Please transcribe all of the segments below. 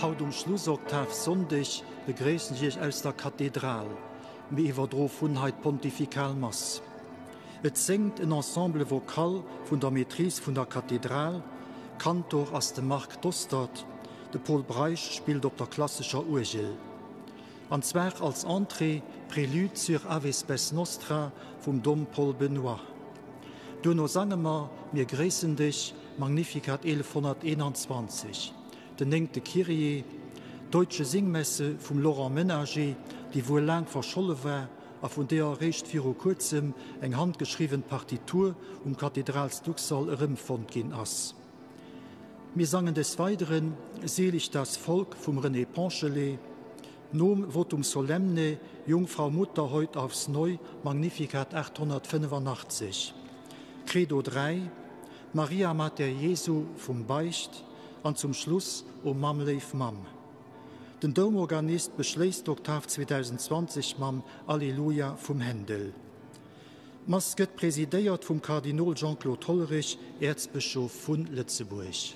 Haut um Schlussoktav Sonndeg begréissen ech Iech aus der Kathedral. Mir iwwerdro vun hei d'Pontifikal Mass. Et séngt en Ensemble vocal vun der Maîtrise vun der Kathedral. Kantor ass de Marc Dostert. De Pol Breisch spillt op der klassescher Uergel. An zwar als Entrée Prélude sur Ave Spes Nostra vum Dom Paul Benoy. Duerno sange mer Mir gréissen dech, Magnificat 1121, den néngte Kyrie, Deutsche Singmesse vum Laurent Menager, déi wuel laang verscholle war a vun deeër eréischt viru kuerzem eng handgeschriwwen Partitur um Kathedralsduxall erëmfonnt ginn ass. Mir sangen des Weideren Selig das Volk vum René Ponchelet, nom Votum solemne Jungfrau Mutter heut aufs Neu, Magnificat 885, Credo 3, Maria Mater Jesu vum Beicht an zum Schluss O Mamm léif Mamm. Den Doumorganist beschléisst d'Oktav 2020 mam Alleluia vum Händel. D'Mass gëtt presidéiert vum Kardinol Jean-Claude Hollerich, Äerzbëschof vu Lëtzebuerg.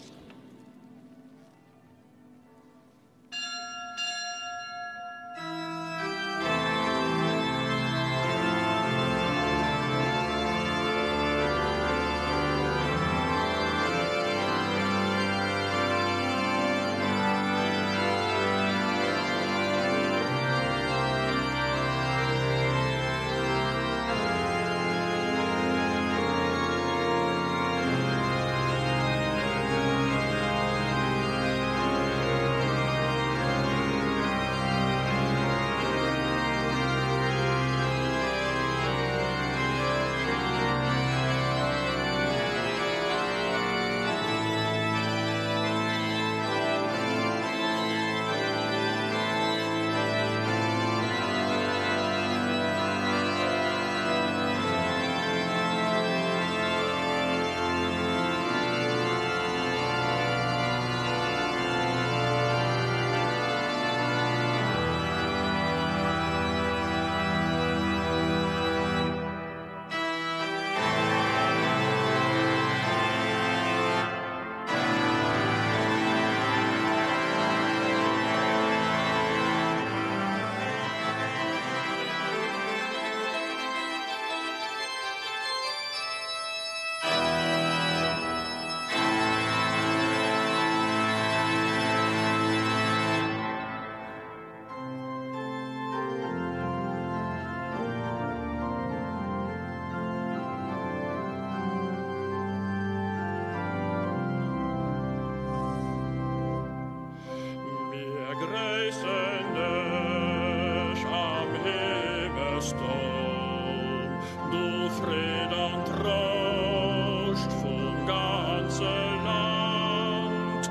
Mir gréissen dech am Himmelsdom, du Freed an Trouscht vum ganze Land,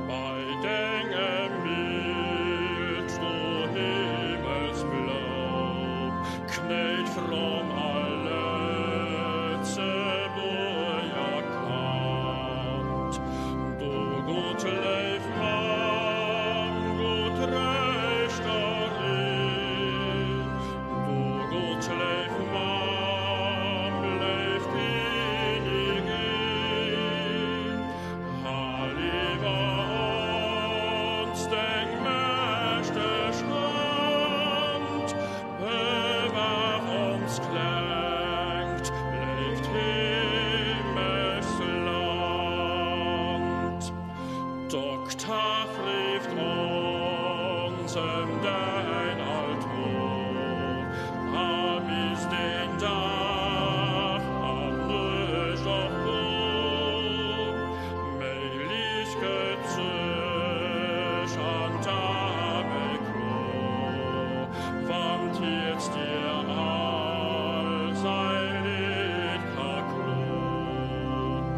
bei dengem Bild, du Himmelsbloum, knéit fromm all Lëtzebuerger Kand. Du gutt léif Mamm, gutt Réichterin, du gutt léif Mamm, léif Kinnigin, hal iwwer ons deng mächteg Hand, bewahr ons klengt, léift Himmelsland. D'Oktav rifft ons ëm däin Altor, a bis deen Dag an d'Nuecht och gro, méi liicht gëtt sech an d'A méi kloer, wann d'Hierz dir all säi Leed ka kloen.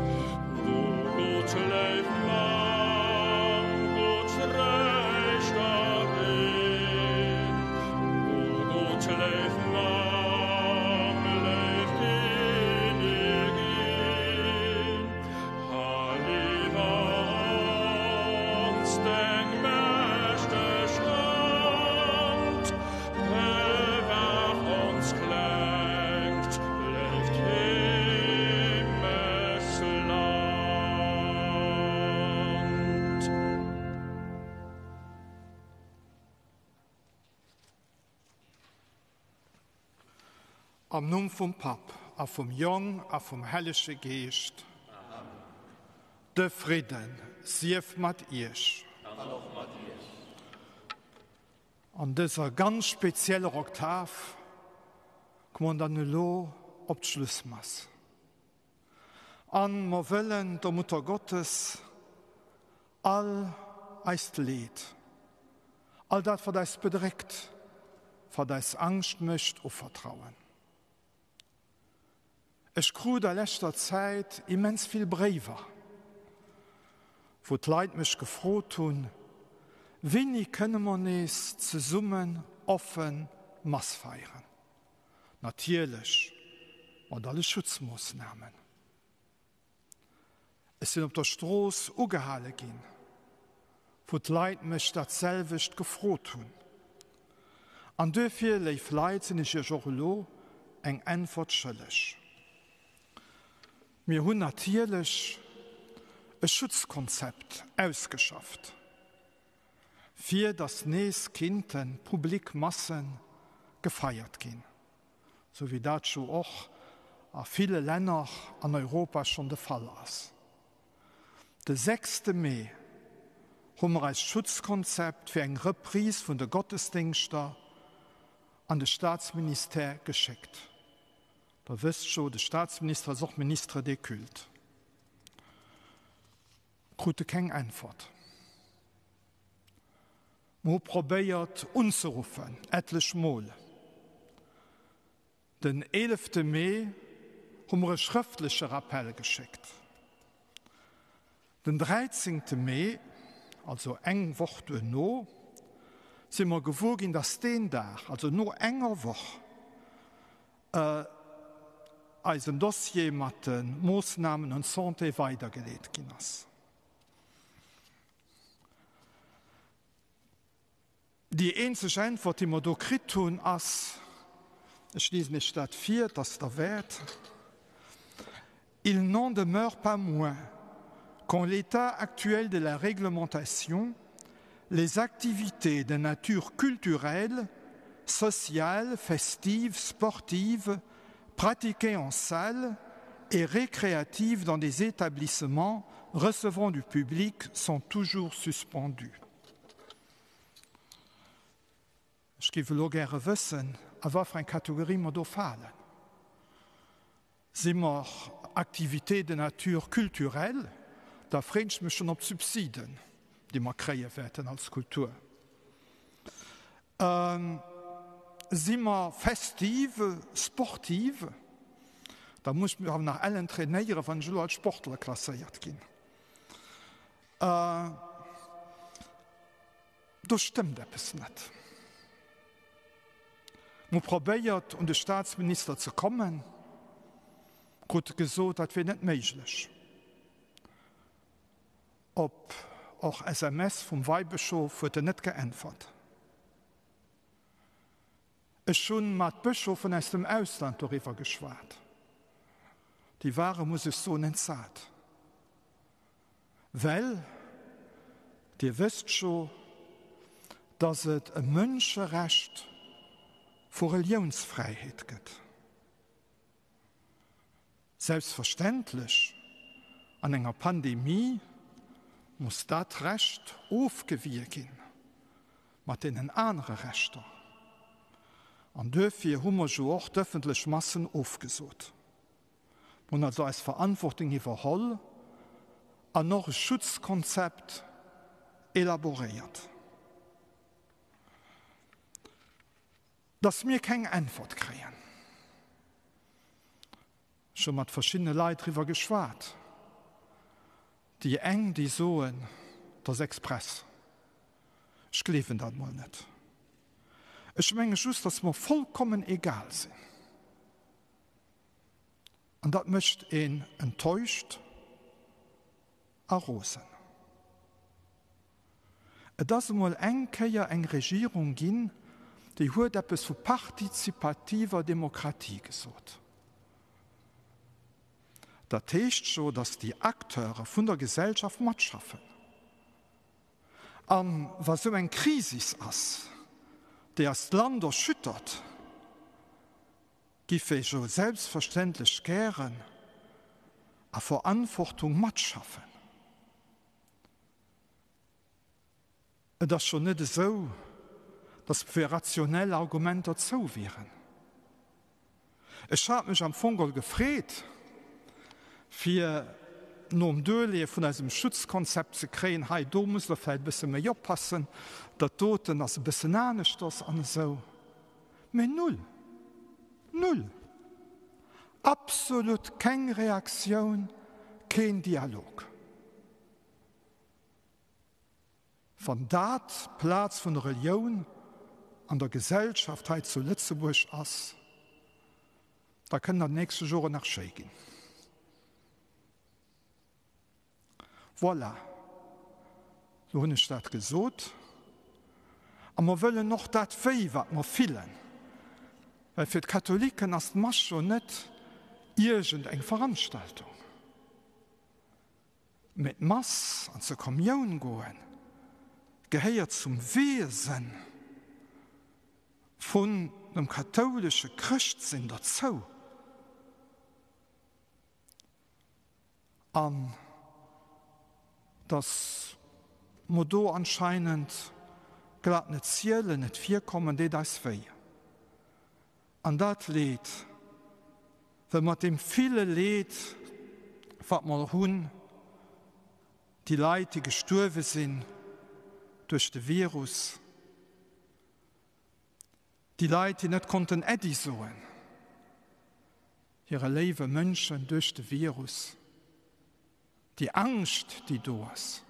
Du gutt léif Mamm, gutt Réichterin. Am Numm vum Papp a vum Jong a vum Hellege Geescht. Amen. De Fridden sief mat iech. An och mat iech. An dëser ganz spezieller Oktav komme mer dann elo op d'Schlussmass. An mer wëllen der Mutter Gottes all eist Leed, all dat wat eis bedréckt, wat eis Angscht mécht, uvertrauen. Ech krut a leschter Zäit immens vill Bréiwer, wou d'Leit mech gefrot hunn, Wéini kënne mer nees zesummen offen Mass feieren? Natierlech mat alle Schutzmoossnamen. Ech sinn op der Strooss ugehale ginn, wou d'Leit mech dat selwecht gefrot hunn. An duerfir, léif Leit, sinn ech Iech och elo eng Äntwert schëlleg. Mir hunn natierlech e Schutzkonzept ausgeschafft, fir datt nees kinnte public Masse gefeiert ginn. Sou wéi dat jo och a ville Länner an Europa schonn de Fall ass. De sechste Mee hu mer eist Schutzkonzept fir eng Reprise vun de Gottesdéngschter an de Staatsministère geschéckt. Der wësst jo, de Staatsminister ass och Ministre des cultes. Krute keng Äntwert. Mer hu probéiert unzeruffen, etlech Mol. Den eelefte Mee hu mer e schrëftleche Rappell geschéckt. Den dräizéngte Mee, also eng Woch duerno, si mer gewuer ginn, dass deen Dag, also no enger Woch, eisen Dossier mat de Moossnamen un d'Santé weidergeleet ginn ass. Déi eenzeg Äntwert, déi mer do kritt hunn, ass, ech liesen Iech dat vir, et ass derwäert, Il n'en demeure pas moins qu'en l'état actuel de la réglementation, les activités de nature culturelle, sociale, festive, sportive, pratiquées en salle et récréatives dans des établissements recevant du public sont toujours suspendues. Ech géif elo gäre wëssen, a wat fir eng Kategorie mer do falen. Si mer Activités de nature culturelle? Da freen ech mech schonn op d'Subsiden, déi mer kréie wäerten als Kultur. Si mer festive, sportive? Da muss ech mech awer nach ellen trainéieren, wann ech elo als Sportler klasséiert ginn. Do stëmmt eppes net. Mer hu probéiert, un de Staatsminister ze kommen, krute gesot, dat wier net méiglech. Op och SMS vum Weibëschof huet en net geäntwert. Ech hu mat Bëschofen aus dem Ausland doriwwer geschwat. Déi ware, muss ech soen, entsat. Well Dir wësst jo, dass et e Mënscherecht vu Reliounsfräiheet gëtt. Selbstverständlech, an enger Pandemie muss dat Recht ofgewie ginn mat deenen anere Rechter. An duerfir hu mer jo och d'ëffentlech Massen ofgesot. Mer hunn also eis Verantwortung iwwerholl an och e Schutzkonzept elaboréiert. Dass mir keng Äntwert kréien. Ech hu mat verschiddene Leit driwwer geschwat. Déi eng, déi soen, et ass express. Ech gleewen dat mol net. Ech menge just, dass mer vollkommen egal sinn. An dat mécht een enttäuscht a rosen. Et ass emol eng Kéier eng Regierung ginn, déi huet eppes vu partizipativer Demokratie gesot. Dat heescht jo, datt déi Acteure vun der Gesellschaft matschaffen. A wa sou eng Krisis ass, déi eist Land erschüttert, Giff ee jo selbstverständlech gären a Verantwortung matschaffen. Et ass jo net esou, datt fir rationell Argumenter zou wieren. Ech hat mech am Fong geholl gefreet, fir nom Duerleeë vun eisem Schutzkonzept ze kréien, hei do musst Der vläicht e bësse méi oppassen, dat doten ass e bëssen aneschters an esou. Mee null! Null! Absolut keng Reaktioun, keen Dialog. Wann dat d'Plaz vun der Relioun an der Gesellschaft hei zu Lëtzebuerg ass, da kënnt an den nächste Joren nach schéi ginn. Voilà, lo hunn ech dat gesot. A mer wëllen och dat Wéi, wat mer fillen, well fir d'Katholiken ass d'Mass jo net iergend eng Veranstaltung. Mee d'Mass an zur Kommioun goen gehéiert zum Wiesen vun dem kathoulesche Chrëschtsinn derzou. An datt mer do anscheinend glat net zielen, net virkommen, deet eis wéi. An dat Leed, well mat deem ville Leed, wat mer hunn, déi Leit, déi gestuerwe sinn duerch de Virus, déi Leit, déi net konnten Äddi soen hire léiwe Mënschen duerch de Virus, déi Angscht, déi do ass,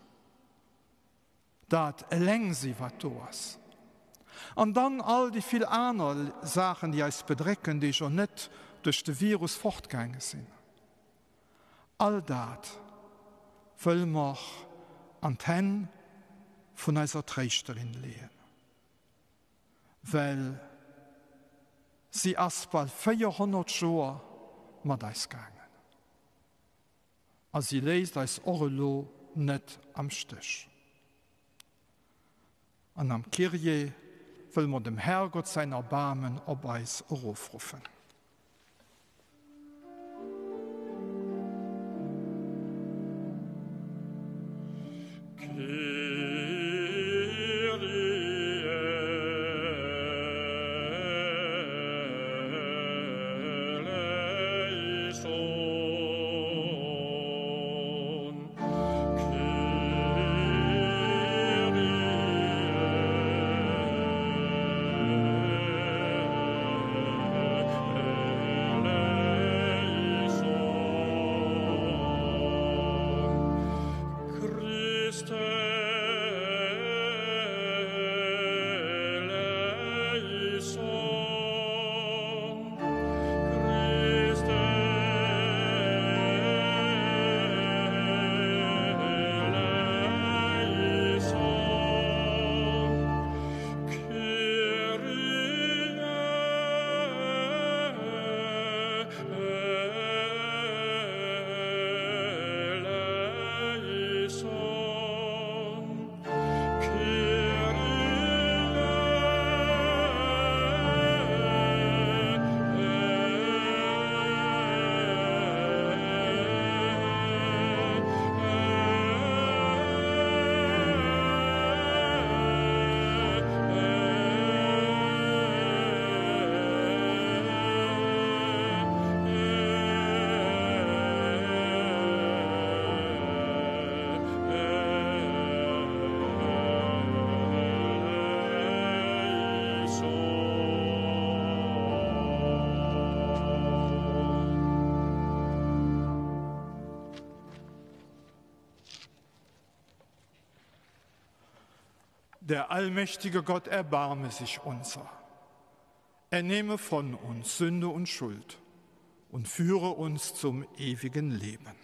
Dat eleng si wat do ass. An dann all déi vill aner Saachen, déi eis bedrécken, déi jo net duerch de Virus fortgaange sinn. All dat wëlle mer an d'Hänn vun eiser Tréischterin leeën, well si ass bal 400 Joer mat eis gaangen. A si léisst eis och elo net am Stéch. An am Kyrie wëlle mer dem Herrgott säin Erbaarmen op eis erofruffen. Kyrie eleison. Christe eleison. Der allmächtige Gott erbarme sich unser. Er nehme von uns Sünde und Schuld und führe uns zum ewigen Leben.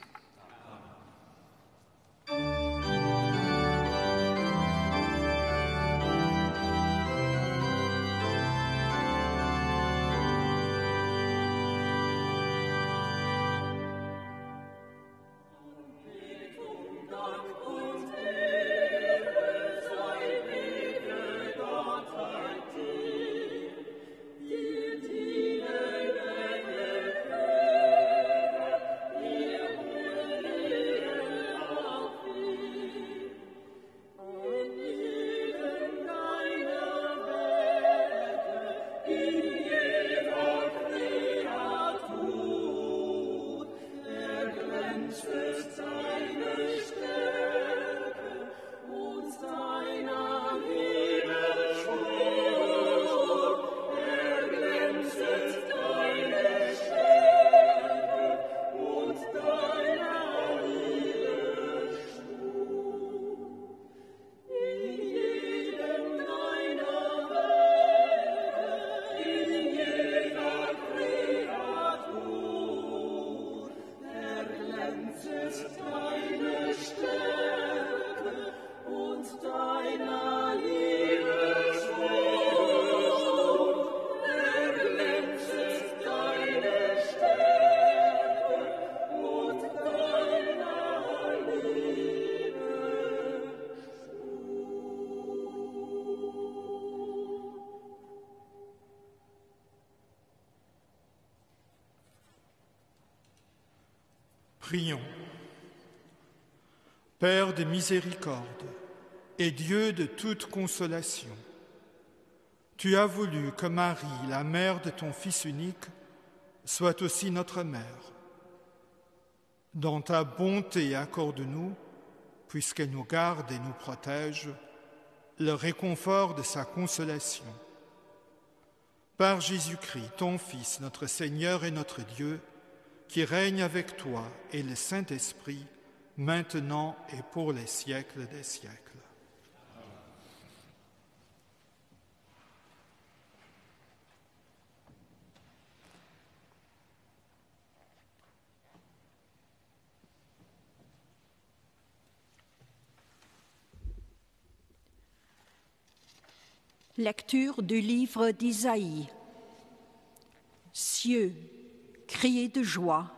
Prions. Père de miséricorde et Dieu de toute consolation, tu as voulu que Marie, la mère de ton Fils unique, soit aussi notre mère. Dans ta bonté, accorde-nous, puisqu'elle nous garde et nous protège, le réconfort de sa consolation. Par Jésus-Christ, ton Fils, notre Seigneur et notre Dieu, qui règne avec toi et le Saint-Esprit, maintenant et pour les siècles des siècles. Lecture du livre d'Isaïe. Cieux, criez de joie,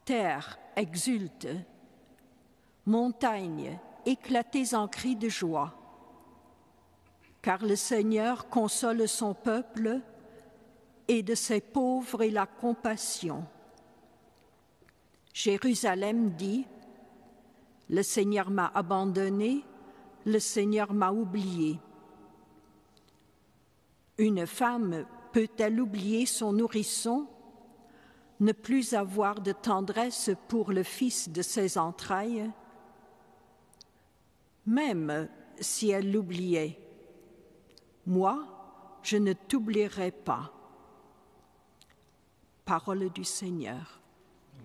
terre, exulte, montagne, éclatez en cris de joie. Car le Seigneur console son peuple et de ses pauvres et la compassion. Jérusalem dit, Le Seigneur m'a abandonné, le Seigneur m'a oublié. Une femme peut-elle oublier son nourrisson, ne plus avoir de tendresse pour le fils de ses entrailles Même si elle l'oubliait, moi, je ne t'oublierai pas. Parole du Seigneur.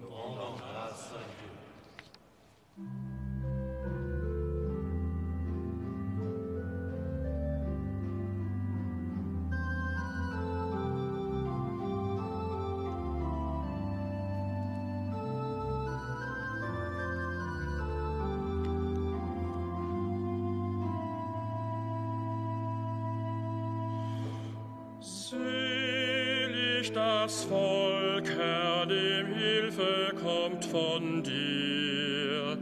Nous rendons grâce à Dieu. Selig das Volk, Herr, dem Hilfe kommt von dir,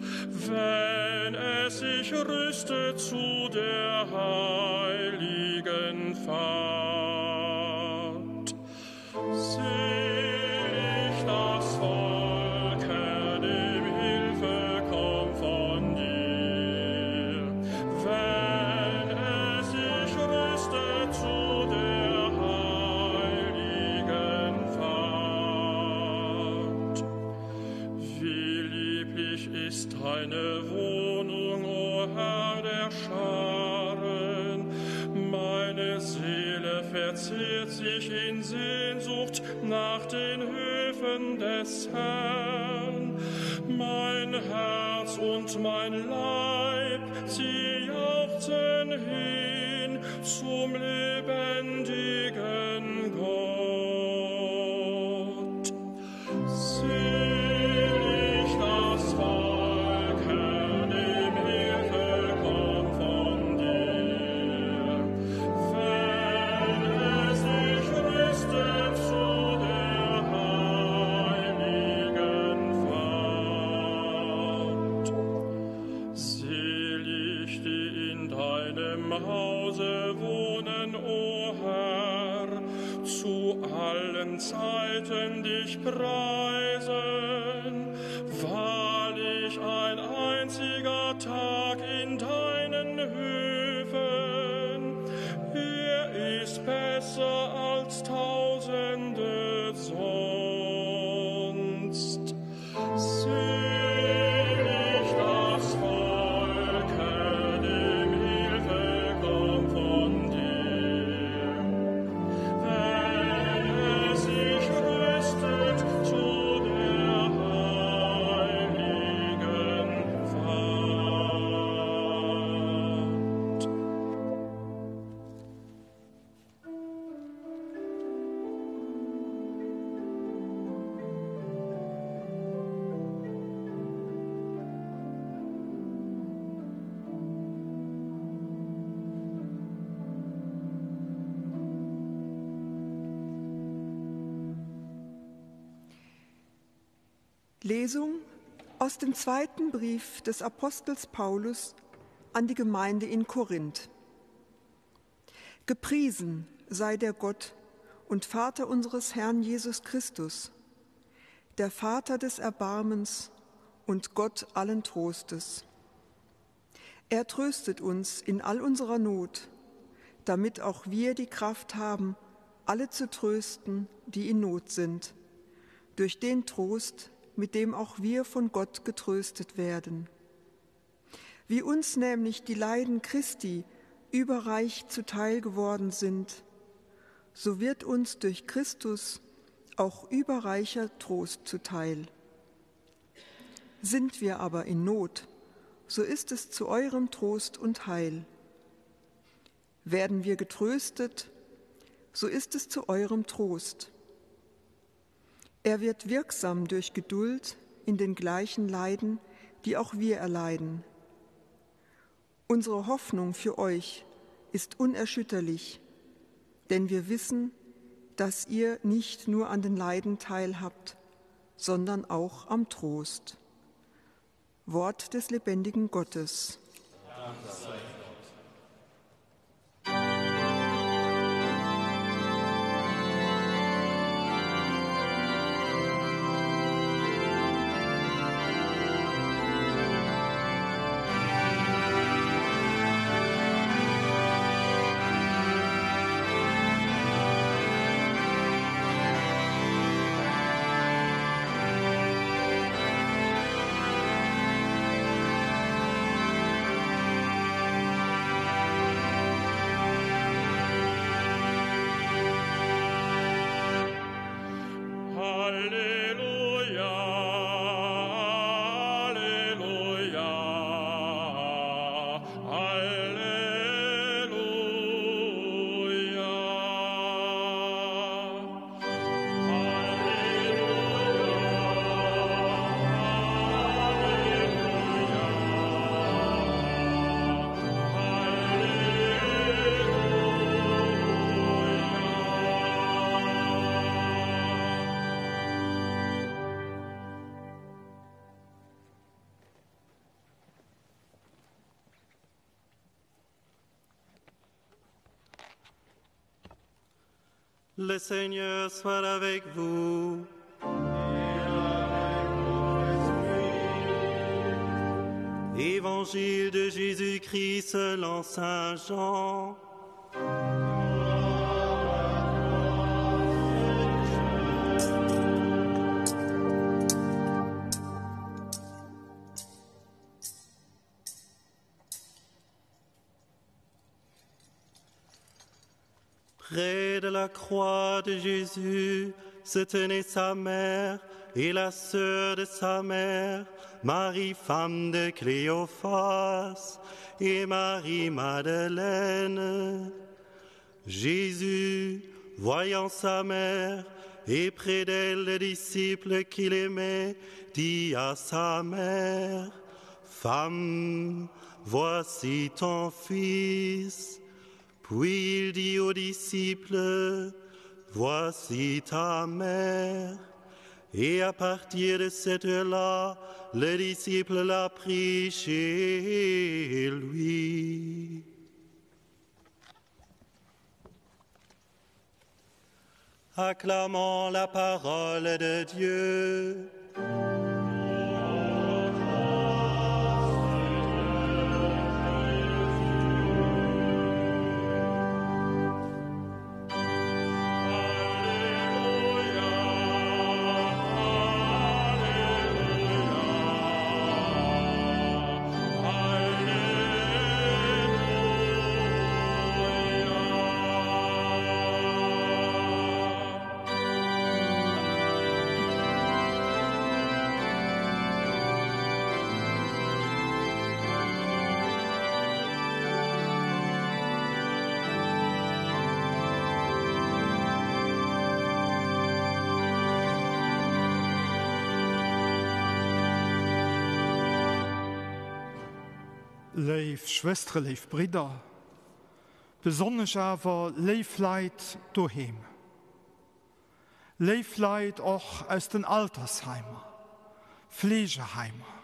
wenn es sich rüstet zu der heiligen Fahrt. Selig das Volk, Herr, dem Hilfe kommt von dir, wenn es sich rüstet zu der heiligen Fahrt. Wie lieblich ist deine Wohnung, o Herr der Scharen, meine Seele verzehrt sich in Sehnsucht nach den Höfen des Herrn. Mein Herz und mein Leib, sie jauchzen hin zum lebendigen Gott. Selig das Volk, Herr, dem Hilfe kommt von dir, wenn es sich rüstet zu der heiligen Fahrt. Selig, die in deinem Hause wohnen, o Herr, zu allen Zeiten dich preisen. Wahrlich ein einziger Tag in deinen Höfen, er ist besser als tausende sonst. Selig das Volk, Herr, dem Hilfe kommt von dir, wenn es sich rüstet zu der heiligen Fahrt. Lesung aus dem zweiten Brief des Apostels Paulus an die Gemeinde in Korinth. Gepriesen sei der Gott und Vater unseres Herrn Jesus Christus, der Vater des Erbarmens und Gott allen Trostes. Er tröstet uns in all unserer Not, damit auch wir die Kraft haben, alle zu trösten, die in Not sind, durch den Trost, mit dem auch wir von Gott getröstet werden. Wie uns nämlich die Leiden Christi überreich zuteil geworden sind, so wird uns durch Christus auch überreicher Trost zuteil. Sind wir aber in Not, so ist es zu eurem Trost und Heil. Werden wir getröstet, so ist es zu eurem Trost. Er wird wirksam durch Geduld in den gleichen Leiden, die auch wir erleiden. Unsere Hoffnung für euch ist unerschütterlich, denn wir wissen, dass ihr nicht nur an den Leiden teilhabt, sondern auch am Trost. Wort des lebendigen Gottes. Dank sei Gott. Halleluja, Halleluja, Halleluja. Le Seigneur soit avec vous. Évangile de Jésus-Christ selon Saint Jean. Près de la croix de Jésus se tenait sa mère et la sœur de sa mère, Marie, femme de Cléophas, et Marie Madeleine. Jésus, voyant sa mère et près d'elle le disciple qu'il aimait, dit à sa mère, Femme, voici ton fils. Puis il dit aux disciples, Voici ta mère. Et à partir de cette heure-là, le disciple l'a pris chez lui. Acclamons la parole de Dieu. Léif Schwëstere, léif Bridder, besonnesch awer léif Leit doheem, léif Leit och aus den Altersheimer, Fleegeheimer,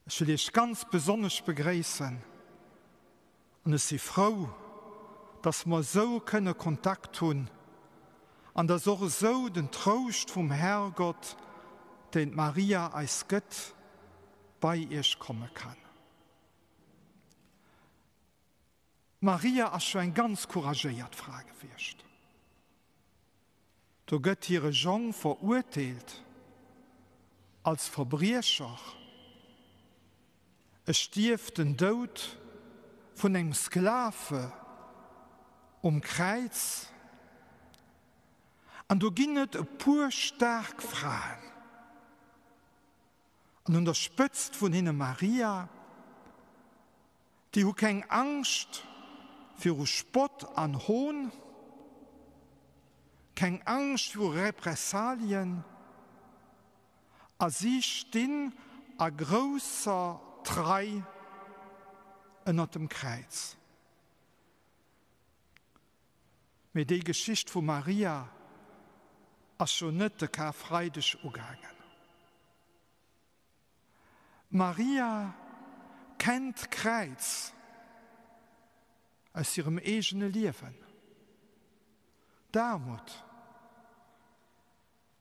ech wëll Iech ganz besonnesch begréissen an ech si frou, dass mer esou kënne Kontakt hunn. An dass och esou den Trouscht vum Herrgott, deen d'Maria eis gëtt, bei iech komme kann. D'Maria ass scho eng ganz couragéiert Fra gewiescht. Do gëtt hire Jong verurteelt als Verbriecher, e stierft den Doud vun engem Sklave um Kräiz. An do ginn et e puer staark Fraen, an un der Spëtzt vun hinne Maria, Déi hu keng Angscht viru Spott an Hohn, keng Angscht viru Repressalien a si stinn a grousser Trei ënnert dem Kräiz. Mee déi Geschicht vu Maria ass jo net de Karfreideg ugaangen. D'Maria kennt d'Kräiz aus hirem eegene Liewen, d'Aarmut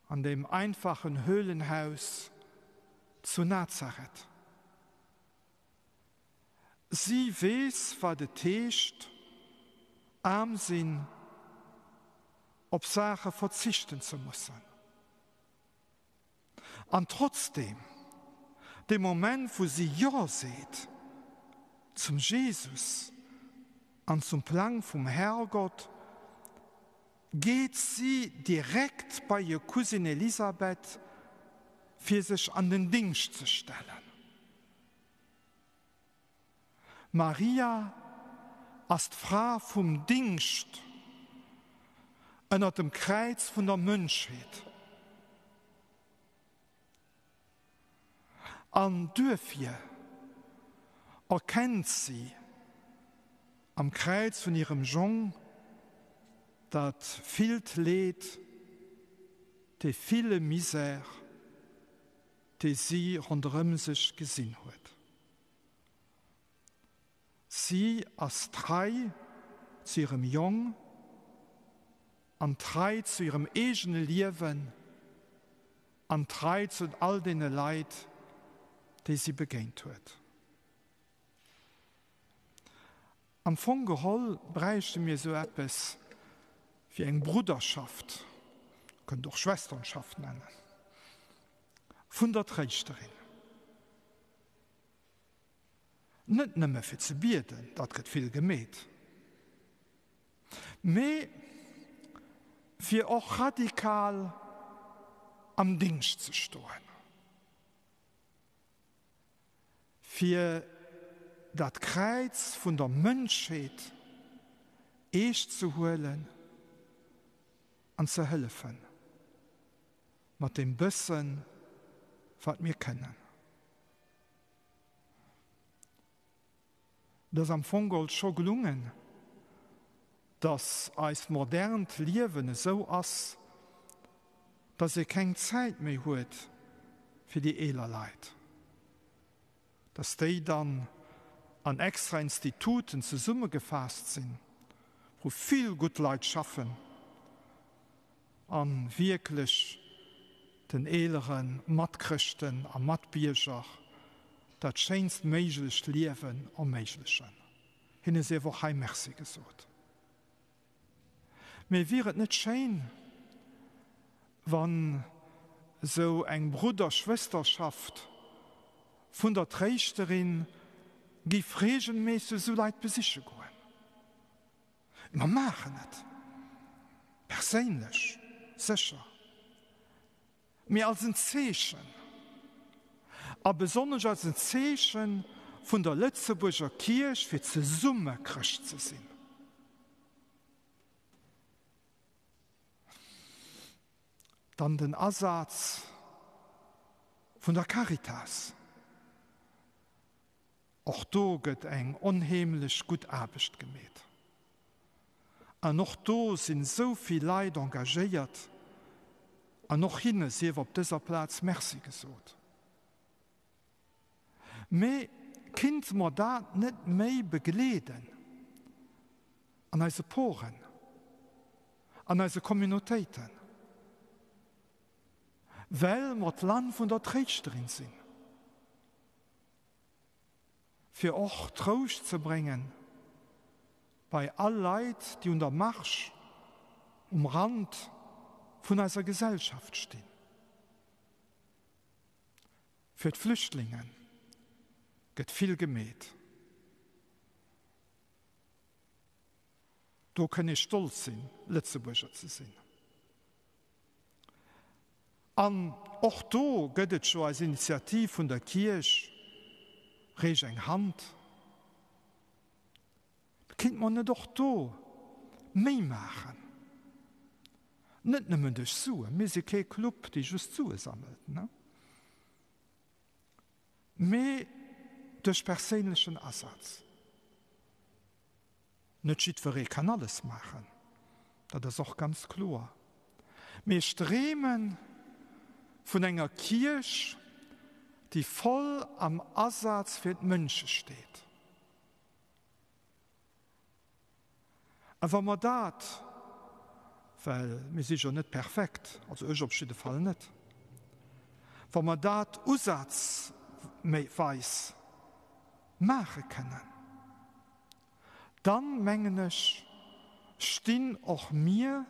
an deem einfachen Höhlenhaus zu Nazareth. Si weess, wat et heescht, aarm sinn, op Saache verzichten ze mussen. An trotzdeem, dee Moment wou si Jo seet zum Jesus an zum Plang vum Herrgott, geet si direkt bei hir Cousine Elisabeth, fir sech an den Dingscht ze stellen. Maria ass d'Fra vum Dingscht ënnert dem Kräiz vun der Mënschheet. An duerfir erkennt si am Kräiz vun hirem Jong dat villt Leed, dee ville Misär, dee si ronderëm sech gesinn huet. Si ass trei zu hirem Jong an trei zu hirem eegene Liewen an trei zu all deene Leit, déi si begéint huet. Am Fong geholl bräichte mir esou eppes wéi eng Brudderschaft, kënnt och Schwesternschaft nennen, vun der Tréischterin. Net nëmme fir ze bieden, dat gëtt vill gemeet, mee fir och radikal am Dingscht ze stoen, fir dat Kräiz vun der Mënschheet eescht ze huelen an ze hëllefen mat deem bëssen, wat mir kënnen. Et ass am Fong geholl scho gelungen, dass eist modernt Liewen esou ass, dass ee keng Zäit méi huet fir déi eeler Leit, dass déi dann an extra Instituten zesummegefaasst sinn, wou vill gutt Leit schaffen a wierklech den eelere Matchrëschten a Matbierger dat schéinst méiglecht Liewen erméiglechen. Hinne sief och hei Merci gesot. Mee wier et net schéin, wann esou eng Brudder-Schwësterschaft vun der Tréischterin giff regelméisseg esou Leit besiche goen? Mer maachen et perséinlech sécher, mee als en Zeechen, a besonnesch als en Zeeche vun der Lëtzebuerger Kierch, fir zesumme Chrëscht ze sinn. Dann den Asaz vun der Caritas. Och do gëtt eng onheemlech gutt Aarbecht gemeet. An och do sinn esou vill Leit engagéiert an och hinne sief op dëser Plaz Merci gesot. Mee kinnte mer dat net méi begleeden an eise Poren? An eise Communautéiten, well mer d'Land vun der Tréischterin sinn, fir och Trouscht ze bréngen bei all Leit, déi un der Marge, um Rand vun eiser Gesellschaft stinn. Fir d'Flüchtlinge gëtt vill gemeet. Do kënn ee stolz sinn, Lëtzebuerger ze sinn. An och do gëtt et jo eis Initiativ vun der Kierch, Reech eng Hand. Kinnt mer net och do méi maachen? Net nëmmen duerch Suen, mir si kee Club, dee just Sue sammelt, ne? Mee duerch perséinlechen Asaz. Net jiddweree kann alles maachen, dat ass och ganz kloer. Mee ech dreeme vun enger Kierch, déi voll am Asaz fir d'Mënsche steet. A wa mer dat, well mir si jo net perfekt, also ech op jidde Fall net, wa mer dat usazweis maache kënnen, dann, mengen ech, stinn och mir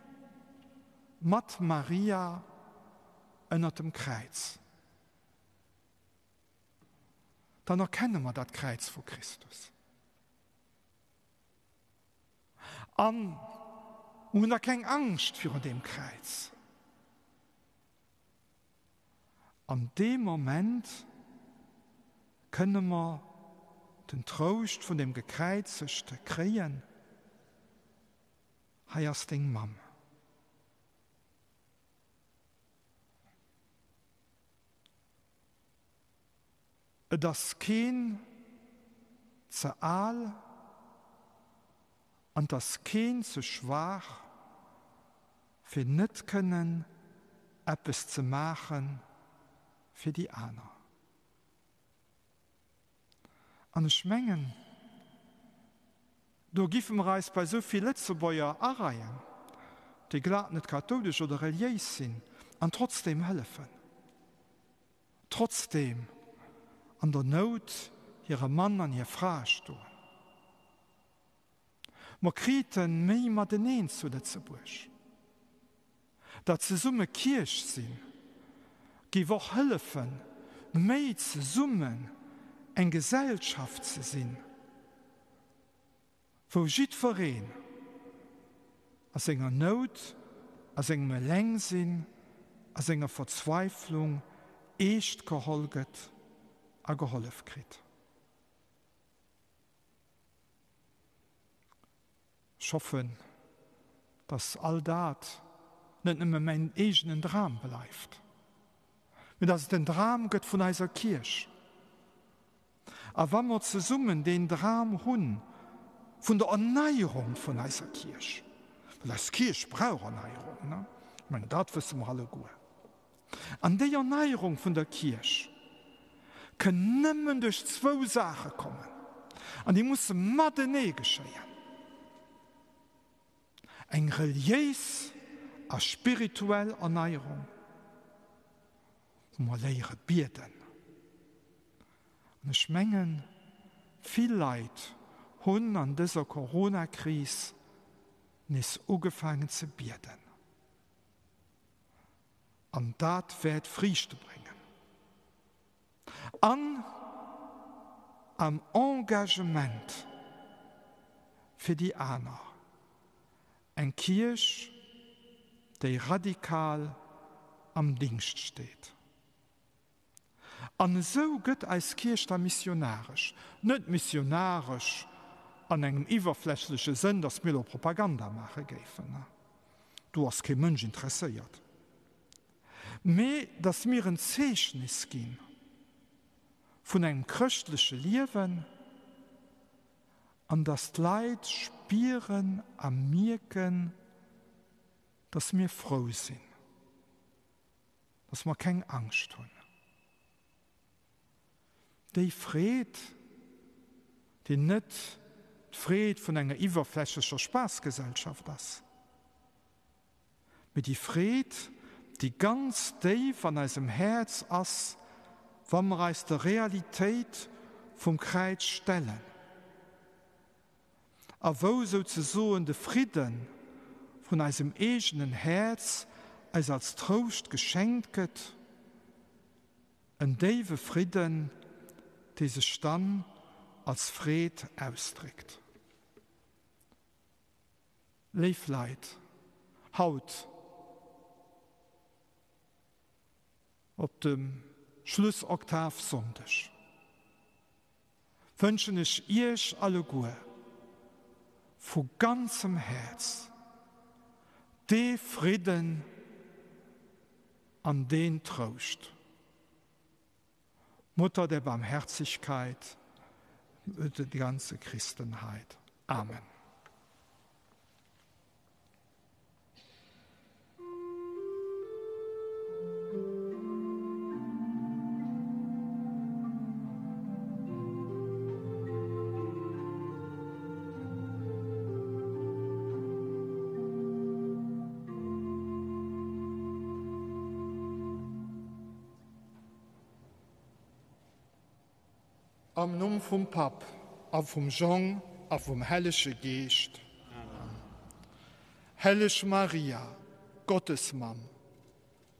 mat Maria ënnert dem Kräiz. Dann erkenne mer dat Kräiz vu Christus. An mer hunn da keng Angscht virun deem Kräiz. An deem Moment kënne mer den Trouscht vun dem Gekräizegte kréien, Hei ass deng Mamm. Et ass keen ze al an 't ass keen ze schwaach, fir net kënnen eppes ze maache fir déi aner. An ech mengen, do giffe mer eis bei esou vill Lëtzebuerger areien, déi glat net kathoulesch oder reliéis sinn an trotzdeem hëllefen. Trotzdeem an der Nout hire Mann an hir Fra stoen. Mer krite méi mateneen zu Lëtzebuerg. Dat zesumme Kierch sinn, géif och hëllefen, méi zesummen eng Gesellschaft ze sinn, wou jiddwereen a senger Nout, a sengem Elengsinn, a senger Verzweiflung eescht geholl gëtt a gehollef kritt. Ech hoffen, dass all dat net nëmme mäin eegenen Dram bleift, mee dass et den Dram gëtt vun eiser Kierch. A wa mer zesummen deen Dram hu vun der Erneierung vun eiser Kierch, well eis Kierch brauch Erneierung, ne? Ech mengen, dat wësse mer alleguer. An déi Erneierung vun der Kierch kënn nëmmen duerch zwou Saache kommen, an déi musse matenee geschéien, eng reliéis a spirituell Erneierung, wou mer léiere bieden. An ech mengen, vill Leit hunn an dëser Corona-Kris nees ugefaangen ze bieden. An dat wäert Friichte bréngen. An am Engagement fir déi aner. Eng Kierch, déi radikal am Dingscht steet. An esou gëtt eis Kierch da missionaresch. Net missionaresch an engem iwwerflächleche Sënn, datt mir elo Propaganda maache géifen, do ass kee Mënsch interesséiert, mee datt mir en Zeechnes gi vun engem chrëschtleche Liewen an datt d'Leit spieren a mierken, datt mir frou sinn. Dass mer keng Angscht hunn. Déi Freed, déi net d'Freed vun enger iwwerflächlecher Spaassgesellschaft ass. Mee déi Freed, déi ganz déif an eisem Häerz ass, wa mer eis der Realitéit vum Kräiz stellen a wou souzesoen de Fridde vun eisem eegenen Häerz eis als Trouscht geschenkt gëtt, en déiwe Fridden, dee sech dann als Freed ausdréckt. Léif Leit, haut op dem Schlussoktavsonndeg wënschen ech Iech alleguer vu ganzem Häerz dee Fridden an deen Trouscht. Mutter der Barmherzigkeit, die ganze Christenheit. Amen. Am Numm vum Papp a vum Jong a vum Hellege Geescht. Amen. Helleg Maria, Gottesmamm,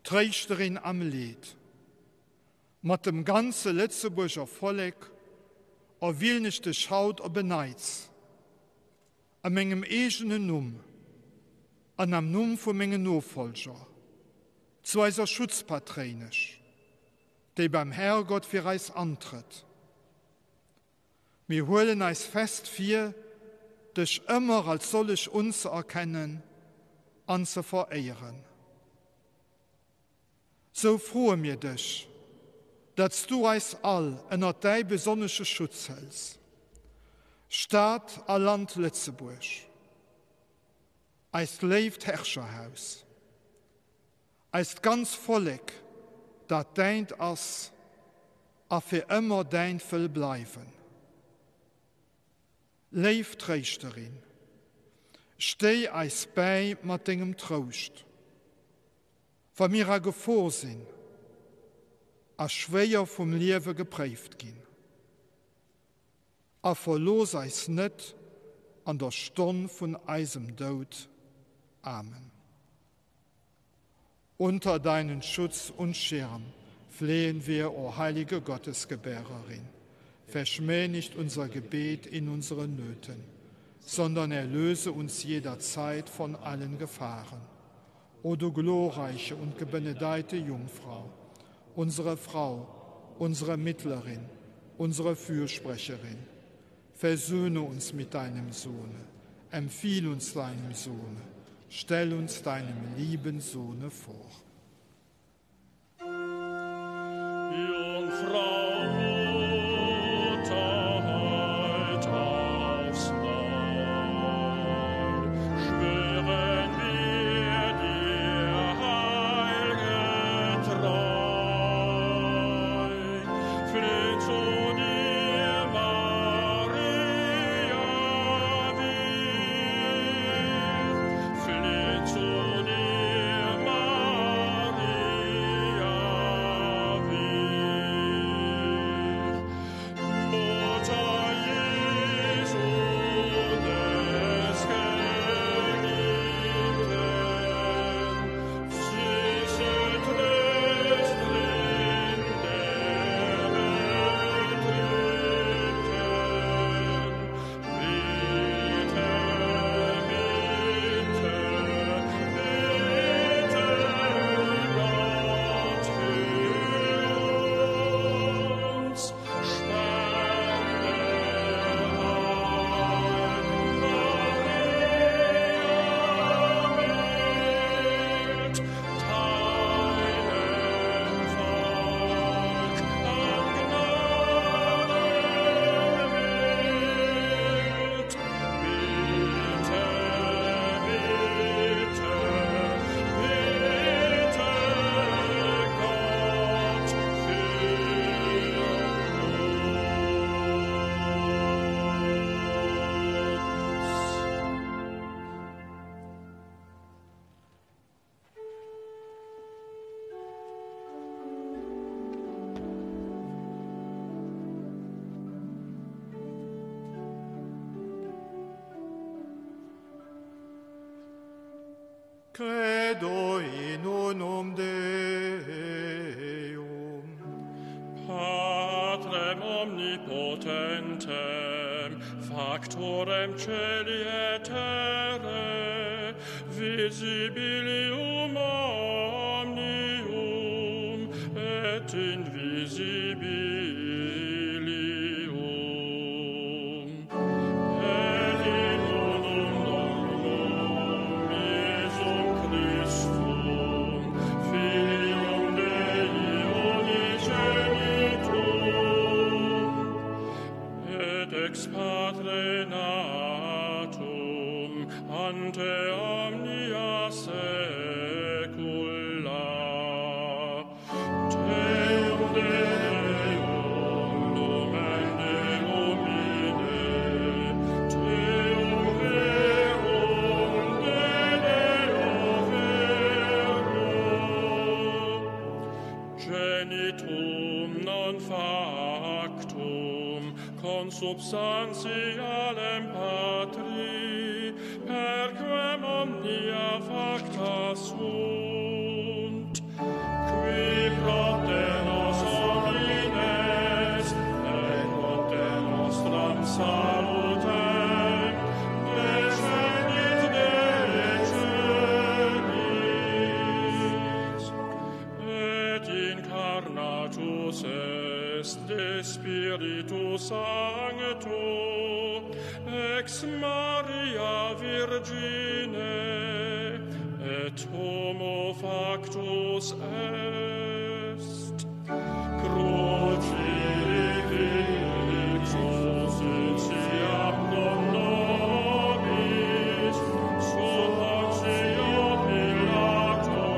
Tréischterin am Leed, mat dem ganze Lëtzebuerger Vollek erwielen ech dech haut op en Neits a mengem eegenen Numm an am Numm vu mengen Nofollger zu eiser Schutzpatréinesch, déi beim Herrgott fir eis antrëtt. Mir huelen eis fest vir, dech ëmmer als sollech unzeerkennen an ze veréieren. Sou froe mir dech, datt s du eis all ënnert däi besonnesche Schutz hëls, Stad a Land Lëtzebuerg, eist léift Herrscherhaus, eist ganz Vollek, dat däint ass a fir ëmmer däint wëll bleiwen. Léif Tréischterin, stéi eis bäi mat dengem Trouscht, wa mir a Gefor sinn a schwéier vum Liewe gepréift ginn. A verlooss eis net an der Stonn vun eisem Doud. Amen. Unter deinen Schutz und Schirm flehen wir, o heilige Gottesgebärerin. Verschmäh nicht unser Gebet in unseren Nöten, sondern erlöse uns jederzeit von allen Gefahren. O du glorreiche und gebenedeite Jungfrau, unsere Frau, unsere Mittlerin, unsere Fürsprecherin, versöhne uns mit deinem Sohne, empfiehl uns deinem Sohne, stell uns deinem lieben Sohne vor. Jungfrau Mutter, heut aufs Neu, schwören wir dir heilge Treu. Flehn zu dir, Maria, wir. Flehn zu dir, Maria, wir. Credo in unum Deum. Patrem omnipotentem, factorem celi et terrae, visibilium omnium et invisibilium. Et in unum Dominum Iesum Christum, Filium Dei unigenitum, et ex Patre natum, ante omnia saecula. Deum Deum nomen de homine, Deum verum de Deo vero. Genitum non factum, consubstantialem Patri, per quem omnia facta sunt, qui propter nos homines, et propter nostram salutem, descendit de celis, et incarnatus est de Spiritu Sancto, ex Maria Virgine, et homo factus est. Crucifixus etiam non nobis, sub Pontio Pilato,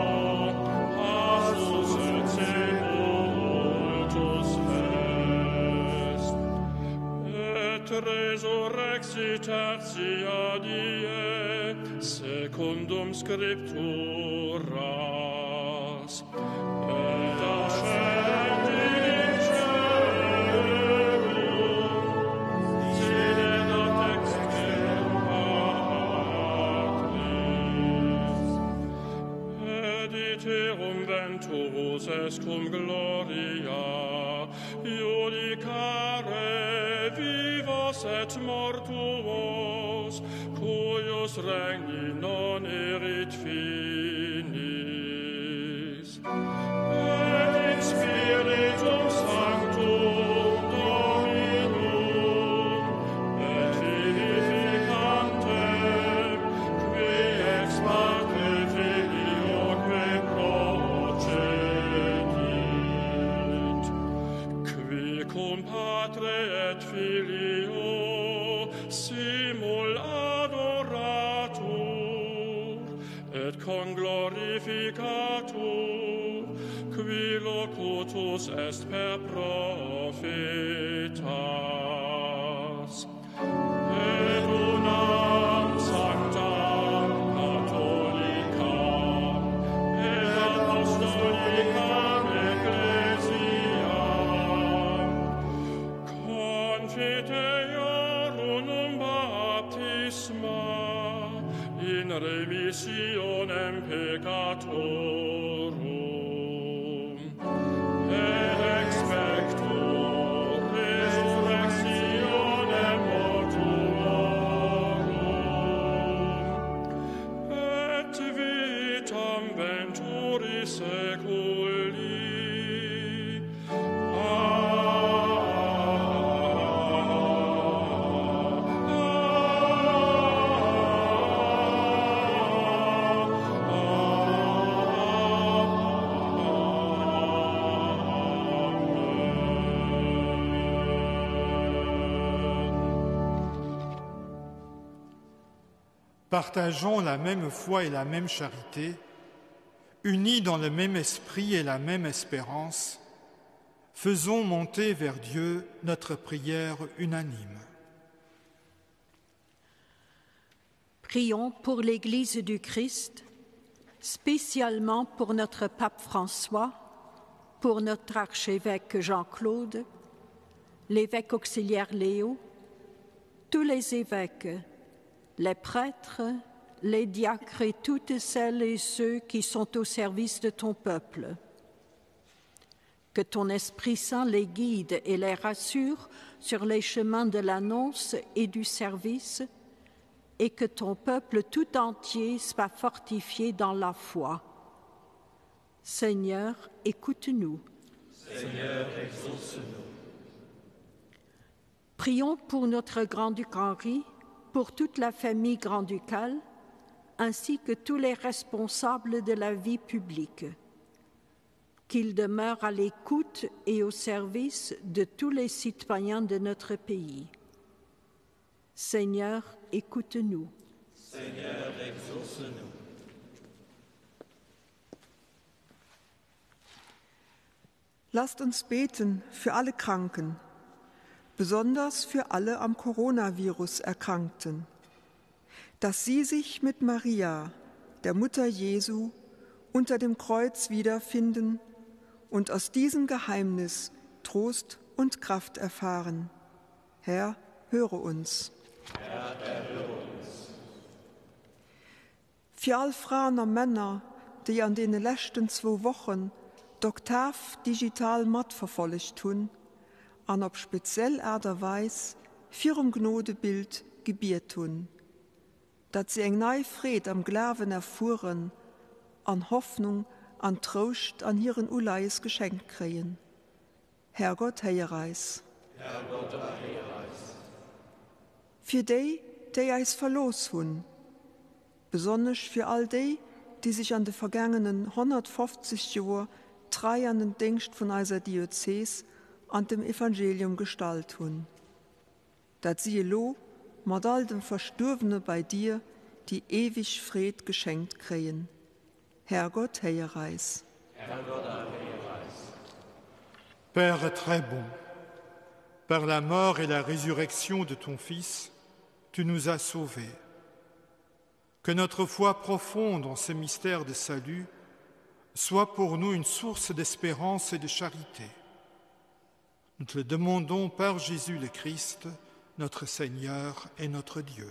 passus et sepultus est. Et resurrexit tertia die, secundum scripturas, et ascendit in caelum, sedet dexter Patris. Et iterum venturus est cum gloria, iudicare vivos et mortuos, cuius regni non erit finis. Et in Spiritum Sanctum Dominum, et vivificantem, qui ex Patre Filioque procedit, qui cum Patre et Filio simul adoratur, et conglorificatur, qui locutus est per prophetas. Et unam sanctam catholicam et apostolicam ecclesiam confiteor unum baptisma in remissionem peccatorum et expecto resurrectionem mortuorum et vitam venturi saeculi. Partageons la même foi et la même charité, unis dans le même esprit et la même espérance, faisons monter vers Dieu notre prière unanime. Prions pour l'Église du Christ, spécialement pour notre pape François, pour notre archevêque Jean-Claude, l'évêque auxiliaire Léo, tous les évêques, les prêtres, Les diacres et toutes celles et ceux qui sont au service de ton peuple. Que ton Esprit Saint les guide et les rassure sur les chemins de l'annonce et du service, et que ton peuple tout entier soit fortifié dans la foi. Seigneur, écoute-nous. Seigneur, exauce-nous. Prions pour notre grand-duc Henri, pour toute la famille grand-ducale, ainsi que tous les responsables de la vie publique. Qu'ils demeurent à l'écoute et au service de tous les citoyens de notre pays. Seigneur, écoute-nous. Seigneur, exauce-nous. Lasst uns beten für alle Kranken, besonders für alle am Coronavirus Erkrankten, dass sie sich mit Maria, der Mutter Jesu, unter dem Kreuz wiederfinden und aus diesem Geheimnis Trost und Kraft erfahren. Herr, höre uns. Herr, erhöre uns. Fir all Fraen a Männer, déi an deene leschten zwou Wochen d'Oktav digital matverfollegt hunn an op speziell Aart a Weis virum Gnodebild gebiet hunn, datt si eng nei Freed am Glawen erfueren an Hoffnung an Trouscht an hiren Uleies geschenkt kréien. Herrgott, héier eis. Herrgott, erhéier eis. Fir déi, déi eis verlooss hunn, besonnesch fir all déi, déi sech an de vergaangenen 150 Joer trei an den Déngscht vun eiser Diözees an dem Evangelium gestallt hunn, dat si elo mat all de Verstuerwene bei dir déi eweg Freed geschenkt kréien. Herrgott, héier eis. Herrgott, erhéier eis. Père très bon, par la mort et la résurrection de ton Fils, tu nous as sauvés. Que notre foi profonde en ce mystère de salut soit pour nous une source d'espérance et de charité. Nous te le demandons par Jésus le Christ, notre Seigneur et notre Dieu.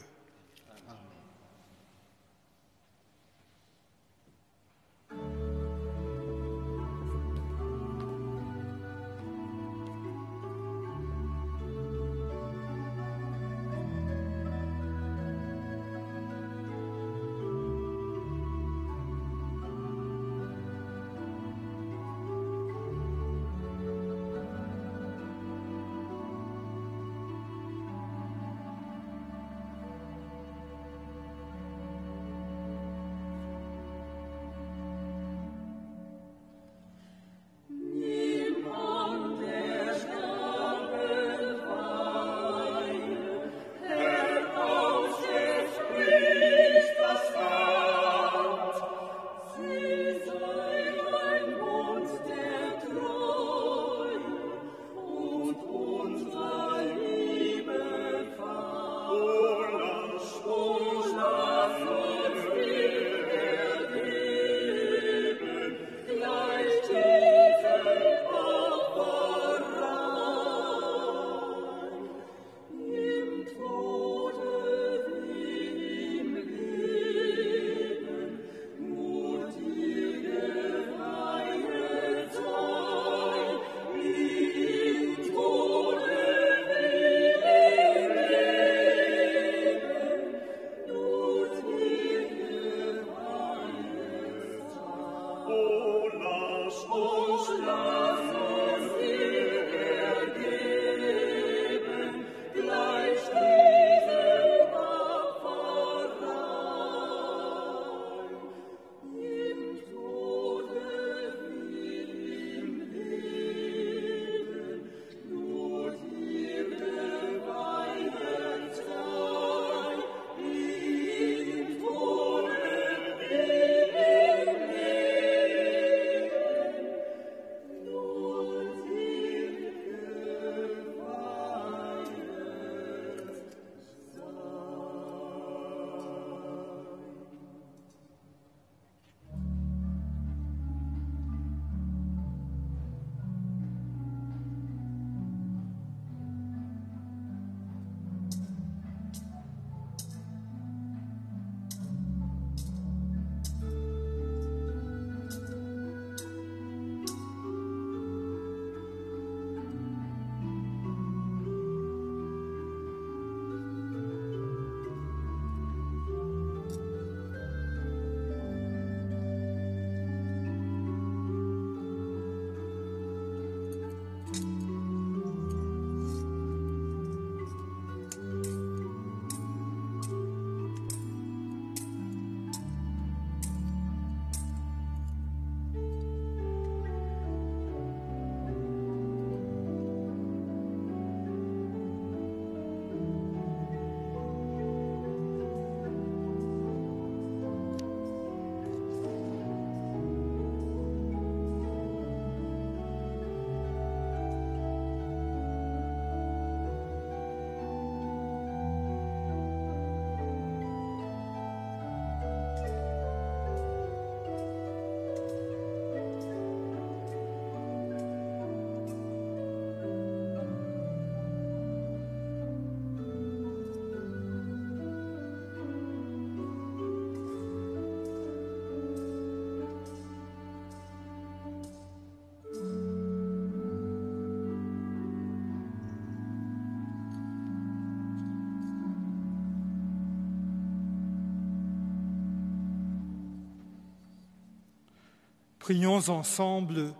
Prions ensemble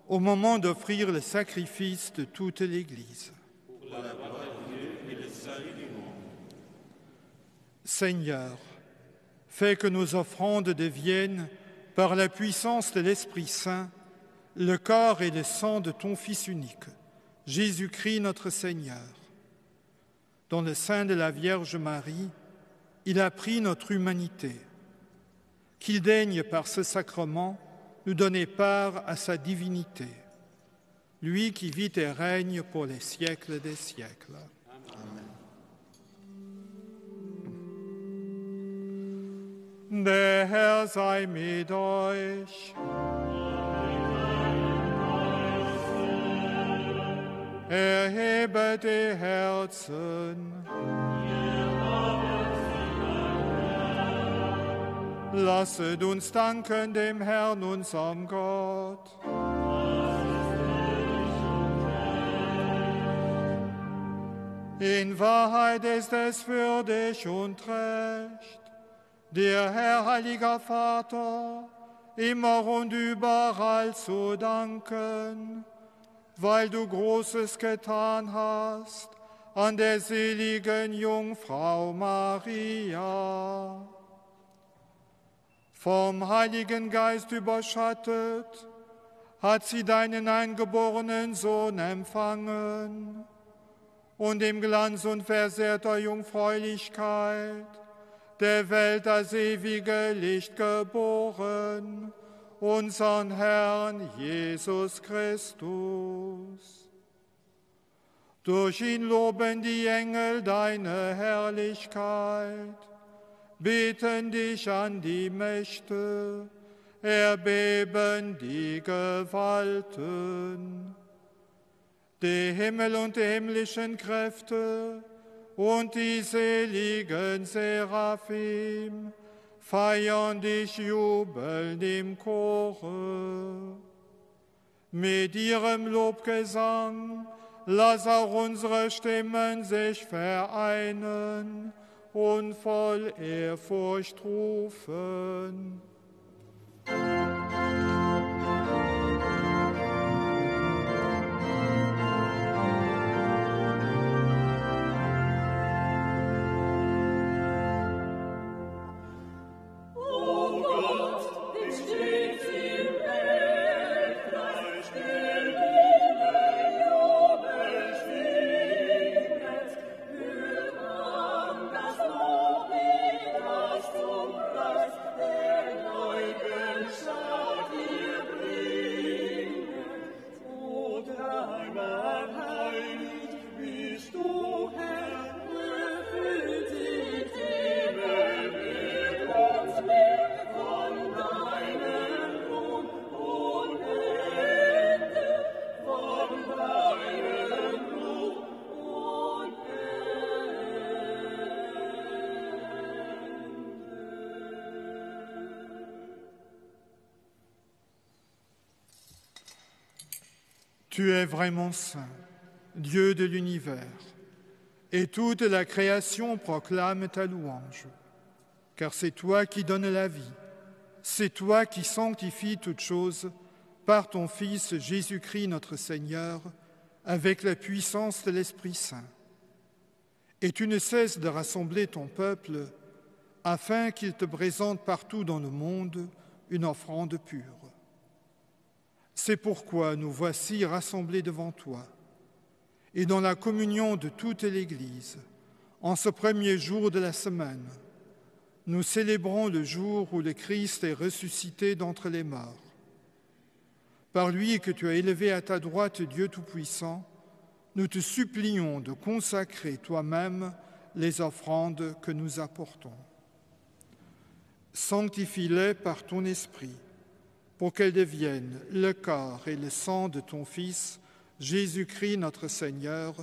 au moment d'offrir le sacrifice de toute l'Église. Seigneur, fais que nos offrandes deviennent, par la puissance de l'Esprit Saint, le corps et le sang de ton Fils unique, Jésus-Christ notre Seigneur. Dans le sein de la Vierge Marie, il a pris notre humanité. Qu'il daigne par ce sacrement nous donner part à sa divinité, lui qui vit et règne pour les siècles des siècles. Amen. Der Herr sei mit euch. Erhebe die Herzen. Lasset uns danken dem Herrn, unserem Gott. In Wahrheit ist es für dich und recht, dir, Herr heiliger Vater, immer und überall zu danken, weil du Großes getan hast an der seligen Jungfrau Maria. Vom Heiligen Geist überschattet, hat sie deinen eingeborenen Sohn empfangen und im Glanz und versehrter Jungfräulichkeit der Welt das ewige Licht geboren, unseren Herrn Jesus Christus. Durch ihn loben die Engel deine Herrlichkeit, beten dich an die Mächte, erbeben die Gewalten. Die Himmel und die himmlischen Kräfte und die seligen Seraphim feiern dich jubelnd im Chore. Mit ihrem Lobgesang lass auch unsere Stimmen sich vereinen und voll Ehrfurcht rufen. Tu es vraiment saint, Dieu de l'univers, et toute la création proclame ta louange, car c'est toi qui donnes la vie, c'est toi qui sanctifies toutes choses par ton Fils Jésus-Christ notre Seigneur, avec la puissance de l'Esprit Saint. Et tu ne cesses de rassembler ton peuple afin qu'il te présente partout dans le monde une offrande pure. C'est pourquoi nous voici rassemblés devant toi et dans la communion de toute l'Église, en ce premier jour de la semaine, nous célébrons le jour où le Christ est ressuscité d'entre les morts. Par lui que tu as élevé à ta droite Dieu Tout-Puissant, nous te supplions de consacrer toi-même les offrandes que nous apportons. Sanctifie-les par ton esprit pour qu'elles deviennent le corps et le sang de ton Fils, Jésus-Christ notre Seigneur,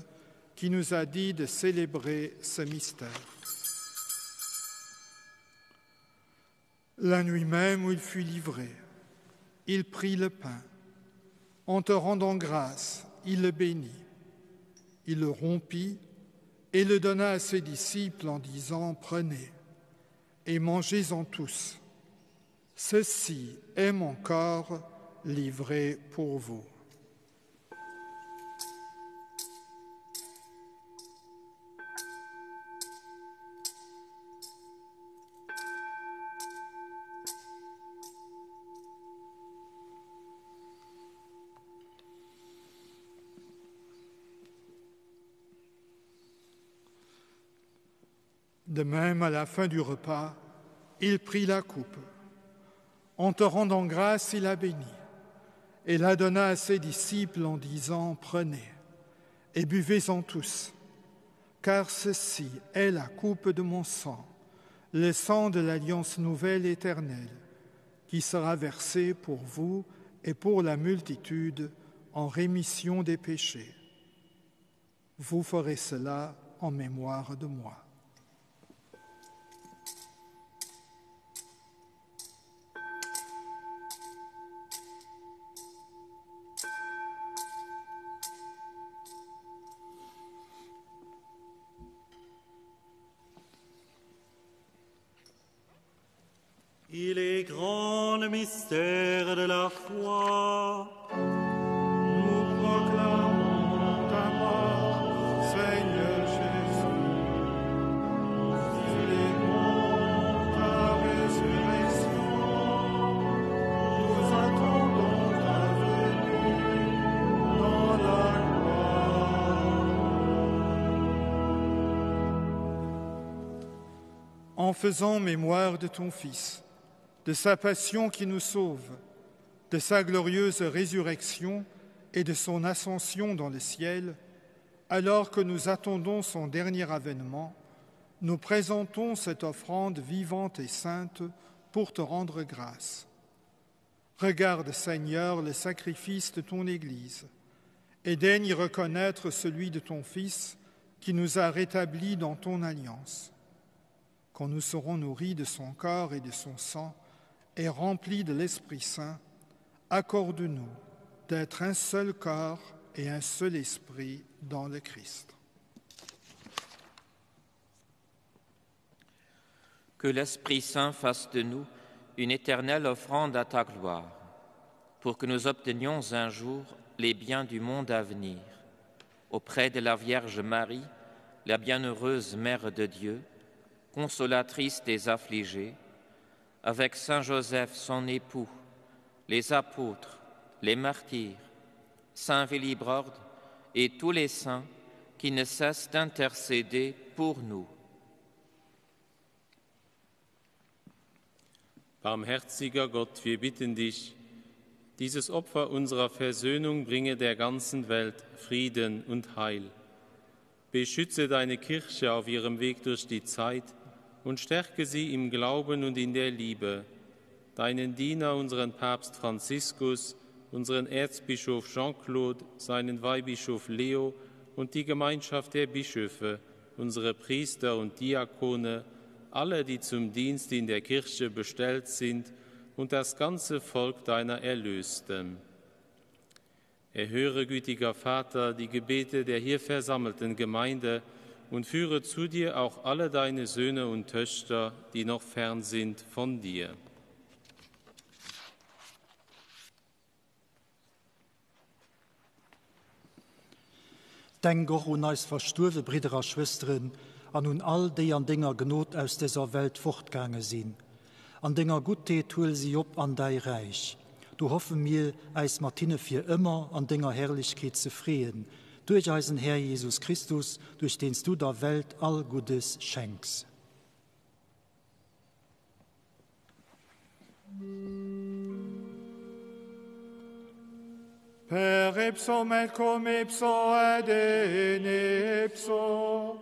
qui nous a dit de célébrer ce mystère. La nuit même où il fut livré, il prit le pain. En te rendant grâce, il le bénit. Il le rompit et le donna à ses disciples en disant, Prenez et mangez-en tous. Ceci est mon corps livré pour vous. De même, à la fin du repas, il prit la coupe. En te rendant grâce, il la bénit et la donna à ses disciples en disant, Prenez et buvez-en tous, car ceci est la coupe de mon sang, le sang de l'alliance nouvelle éternelle, qui sera versé pour vous et pour la multitude en rémission des péchés. Vous ferez cela en mémoire de moi. Il est grand le mystère de la foi. Nous proclamons ta mort, Seigneur Jésus. Nous célébrons ta résurrection. Nous attendons ta venue dans la gloire. En faisant mémoire de ton Fils, de sa passion qui nous sauve, de sa glorieuse résurrection et de son ascension dans le ciel, alors que nous attendons son dernier avènement, nous présentons cette offrande vivante et sainte pour te rendre grâce. Regarde, Seigneur, le sacrifice de ton Église et daigne reconnaître celui de ton Fils qui nous a rétablis dans ton alliance. Quand nous serons nourris de son corps et de son sang et remplis de l'Esprit Saint, accorde-nous d'être un seul corps et un seul esprit dans le Christ. Que l'Esprit Saint fasse de nous une éternelle offrande à ta gloire, pour que nous obtenions un jour les biens du monde à venir, auprès de la Vierge Marie, la bienheureuse Mère de Dieu, consolatrice des affligés, avec Saint Joseph, son époux, les apôtres, les martyrs, Saint Willibrord et tous les saints qui ne cessent d'intercéder pour nous. Barmherziger Gott, wir bitten dich, dieses Opfer unserer Versöhnung bringe der ganzen Welt Frieden und Heil. Beschütze deine Kirche auf ihrem Weg durch die Zeit und stärke sie im Glauben und in der Liebe. Deinen Diener, unseren Papst Franziskus, unseren Erzbischof Jean-Claude, seinen Weihbischof Leo und die Gemeinschaft der Bischöfe, unsere Priester und Diakone, alle, die zum Dienst in der Kirche bestellt sind, und das ganze Volk deiner Erlösten. Erhöre, gütiger Vater, die Gebete der hier versammelten Gemeinde und führe zu dir auch alle deine Söhne und Töchter, die noch fern sind von dir. Denk och un eis verstuerwe Bridder a Schwësteren an un all déi an denger Gnod aus dëser Welt fortgaange sinn. An denger Guttheet huel si op an däi Räich. Do hoffe mir, äis mat hinne fir ëmmer an denger Herrlechkeet ze freeën, duerch eisen Här Jesus Christus, duerch deen s du der Welt all Guddes schenks. Per ipsum et cum ipso et in ipso,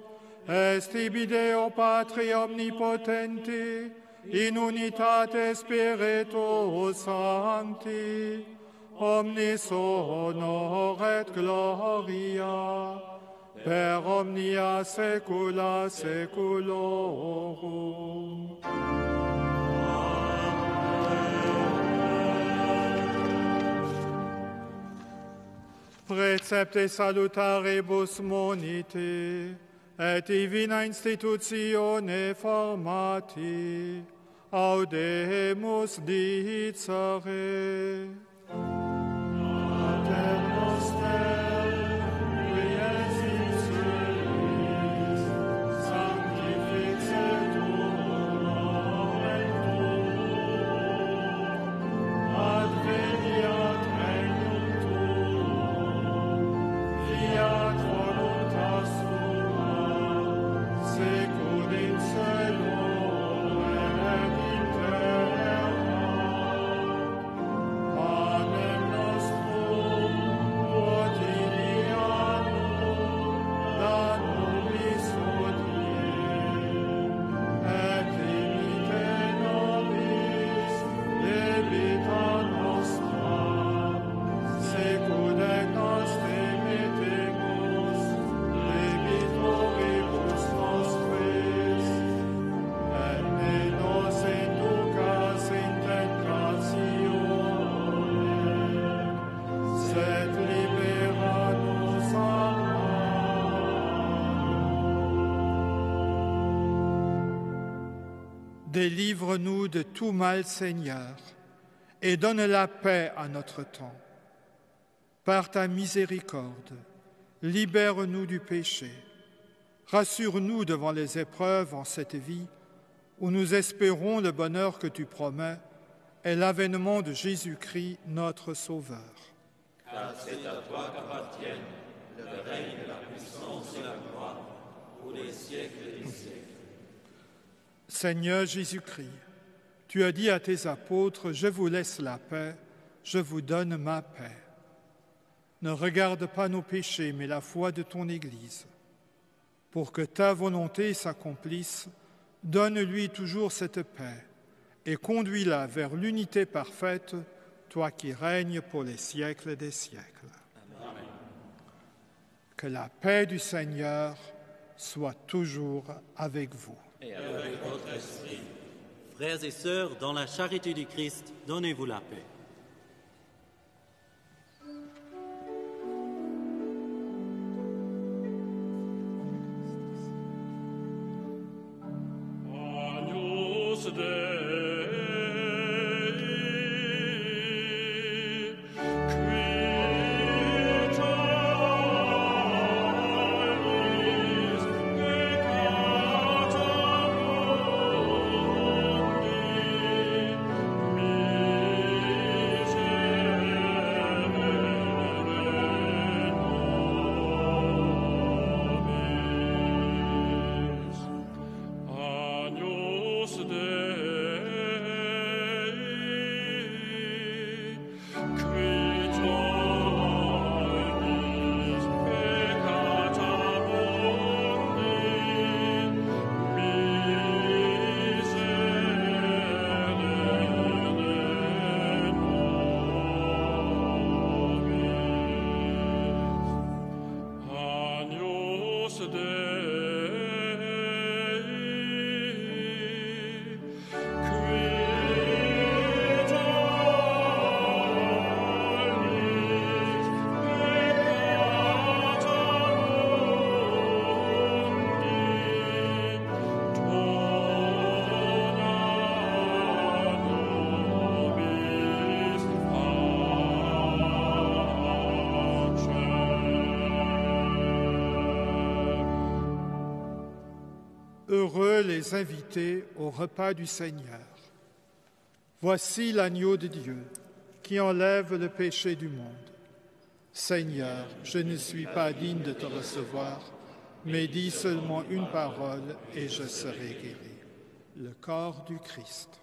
est ibi Deo Patri omnipotenti, in unitate Spiritus Sancti, omnis honor et gloria, per omnia saecula saeculorum. Precepte salutaribus monite, et divina institutione formati. Audemus dicere. Pater noster, qui es in celis, sanctificetur nomen tuum, adveniat regnum tuum, fiat voluntas tua, sicut in cielo et in terra. Panem nostrum quotidianum da nobis hodie, et dimitte nobis debita nostra, sicut et nos dimittimus debitoribus nostris, et ne nos inducas in tentationem, sed libera nos a malo. Délivre-nous de tout mal, Seigneur, et donne la paix à notre temps. Par ta miséricorde, libère-nous du péché. Rassure-nous devant les épreuves en cette vie où nous espérons le bonheur que tu promets et l'avènement de Jésus-Christ, notre Sauveur. Car c'est à toi qu'appartiennent le règne, la puissance et la gloire pour les siècles des siècles. Seigneur Jésus-Christ, tu as dit à tes apôtres, Je vous laisse la paix, je vous donne ma paix. Ne regarde pas nos péchés, mais la foi de ton Église. Pour que ta volonté s'accomplisse, donne-lui toujours cette paix et conduis-la vers l'unité parfaite, toi qui règnes pour les siècles des siècles. Amen. Que la paix du Seigneur soit toujours avec vous. Et avec votre esprit. Frères et sœurs, dans la charité du Christ, donnez-vous la paix. Agnus Dei, qui tollis peccata mundi, miserere nobis. Agnus Dei, qui tollis peccata mundi, miserere nobis. Agnus Dei, qui tollis peccata mundi, dona nobis pacem. Heureux les invités au repas du Seigneur. Voici l'agneau de Dieu qui enlève le péché du monde. Seigneur, je ne suis pas digne de te recevoir, mais dis seulement une parole et je serai guéri. Le corps du Christ.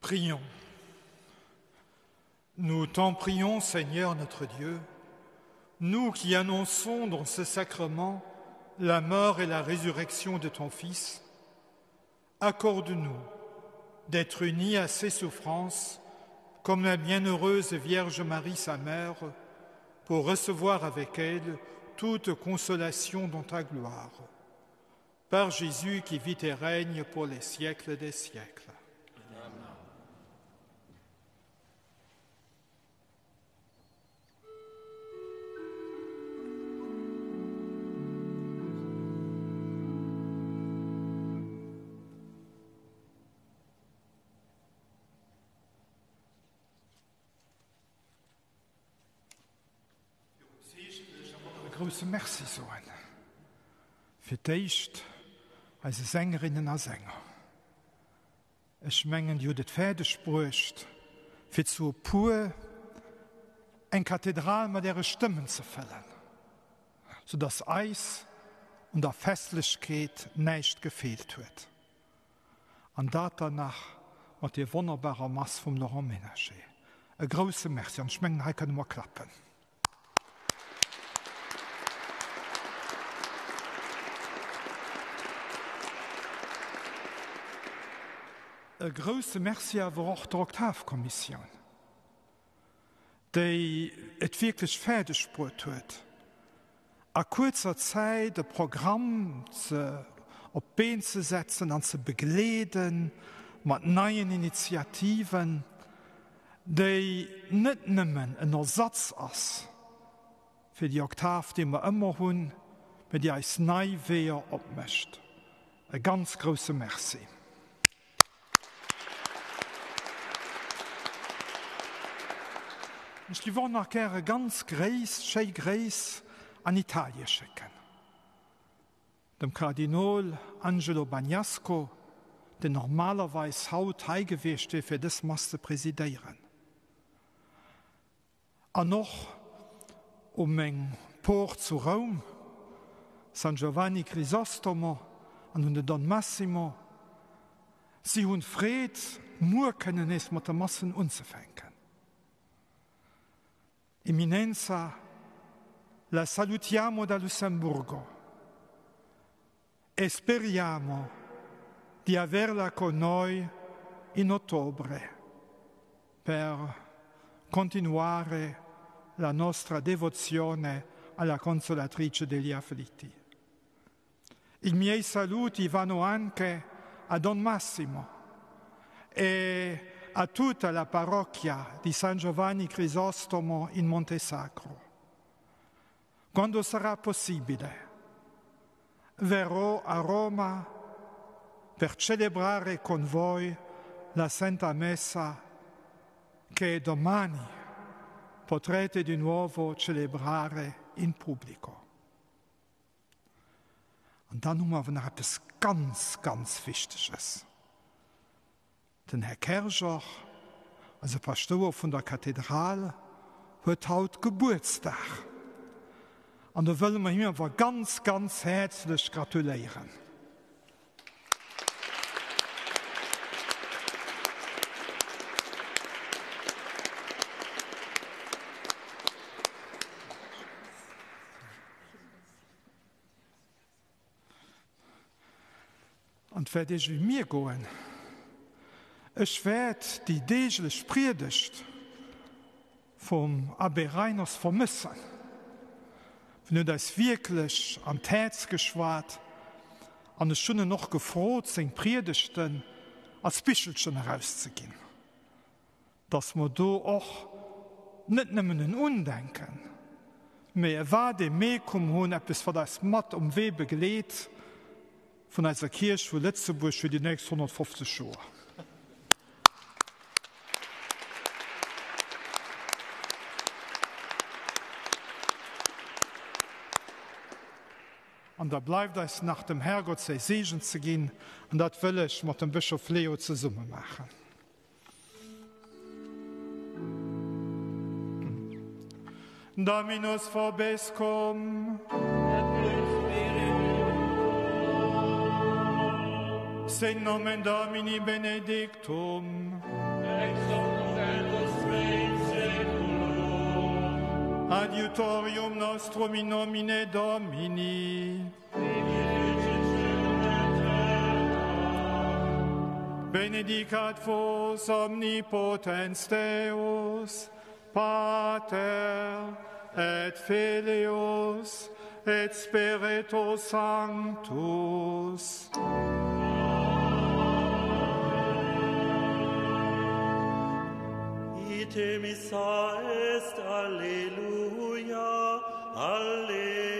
Prions. Nous t'en prions, Seigneur notre Dieu, nous qui annonçons dans ce sacrement la mort et la résurrection de ton Fils, accorde-nous d'être unis à ses souffrances, comme la bienheureuse Vierge Marie, sa mère, pour recevoir avec elle toute consolation dans ta gloire. Par Jésus qui vit et règne pour les siècles des siècles. E grousse Merci soen fir d'éischt eise Sängerinnen a Sänger. Ech mengen, Dir hutt et fäerdeg bruecht, fir zu e puer eng Kathedral mat Äre Stëmmen ze fëllen, soudass eis un der Festlechkeet näischt gefeelt huet. An dat dann nach mat deer wonnerbarer Mass vum Laurent Menager. E grousse Merci an ech mengen, hei kënne mer klappen. E grousse Merci awer och der Oktavkommissioun, déi et wierklech fäerdeg bruet huet, a kuerzer Zäit e Programm ze op d'Been ze setzen an ze begleede mat neien Initiativen, déi net nëmmen en Ersatz ass fir déi Oktav, déi mer ëmmer hunn, mä déi eis nei Weeër opmécht. E ganz grousse Merci. Ech giff och nach gäre ganz gréiss, schéi Gréiss an Italie schécken. Dem Kardinol Angelo Bagnasco, deen normalerweis haut hei gewiescht wier fir dës Mass ze presidéieren. An och u meng Por zu Roum, San Giovanni Crisostomo, an un den Don Massimo. Si hunn d'Freed, muer kënnen nees mat de Massen unzefänken. Eminenza, la salutiamo da Lussemburgo e speriamo di averla con noi in ottobre per continuare la nostra devozione alla Consolatrice degli afflitti. I miei saluti vanno anche a Don Massimo e a tutta la parrocchia di San Giovanni Crisostomo in Montesacro. Quando sarà possibile, verrò a Roma per celebrare con voi la Santa Messa che domani potrete di nuovo celebrare in pubblico. An dann hu mer awer nach eppes ganz, ganz Wichteges. Den Här Kerger, eise Paschtouer vun der Kathedral, huet haut Gebuertsdag. An do wëlle mer him awer ganz, ganz häerzlech gratuléieren. An 't wäert iech ewéi mir goen, Ech wäert déi deeglech Priedegt vum Abbé Reiners vermëssen. En huet eis wierklech an d'Häerz geschwat an ech hunn en och gefrot, seng Priedegten als Bichelchen erauszeginn. Dass mer do och net nëmmen en Undenken, mee e Vademecum hunn, eppes wat eis mat um Wee begleet vun eiser Kierch vu Lëtzebuerg fir déi nächst 150 Joer. An da bleift eis nach dem Herrgott säi Seegen ze ginn, an dat wëll ech mat dem Bëschof Leo zesumme maachen. Dominus vobiscum. Sit nomen Domini benedictum. Ex hoc nunc et usque in saeculum. Adiutorium nostrum in nomine Domini. Benedicat vos omnipotens Deus, Pater et Filius et Spiritus Sanctus. Ite missa est, alleluia, alleluia.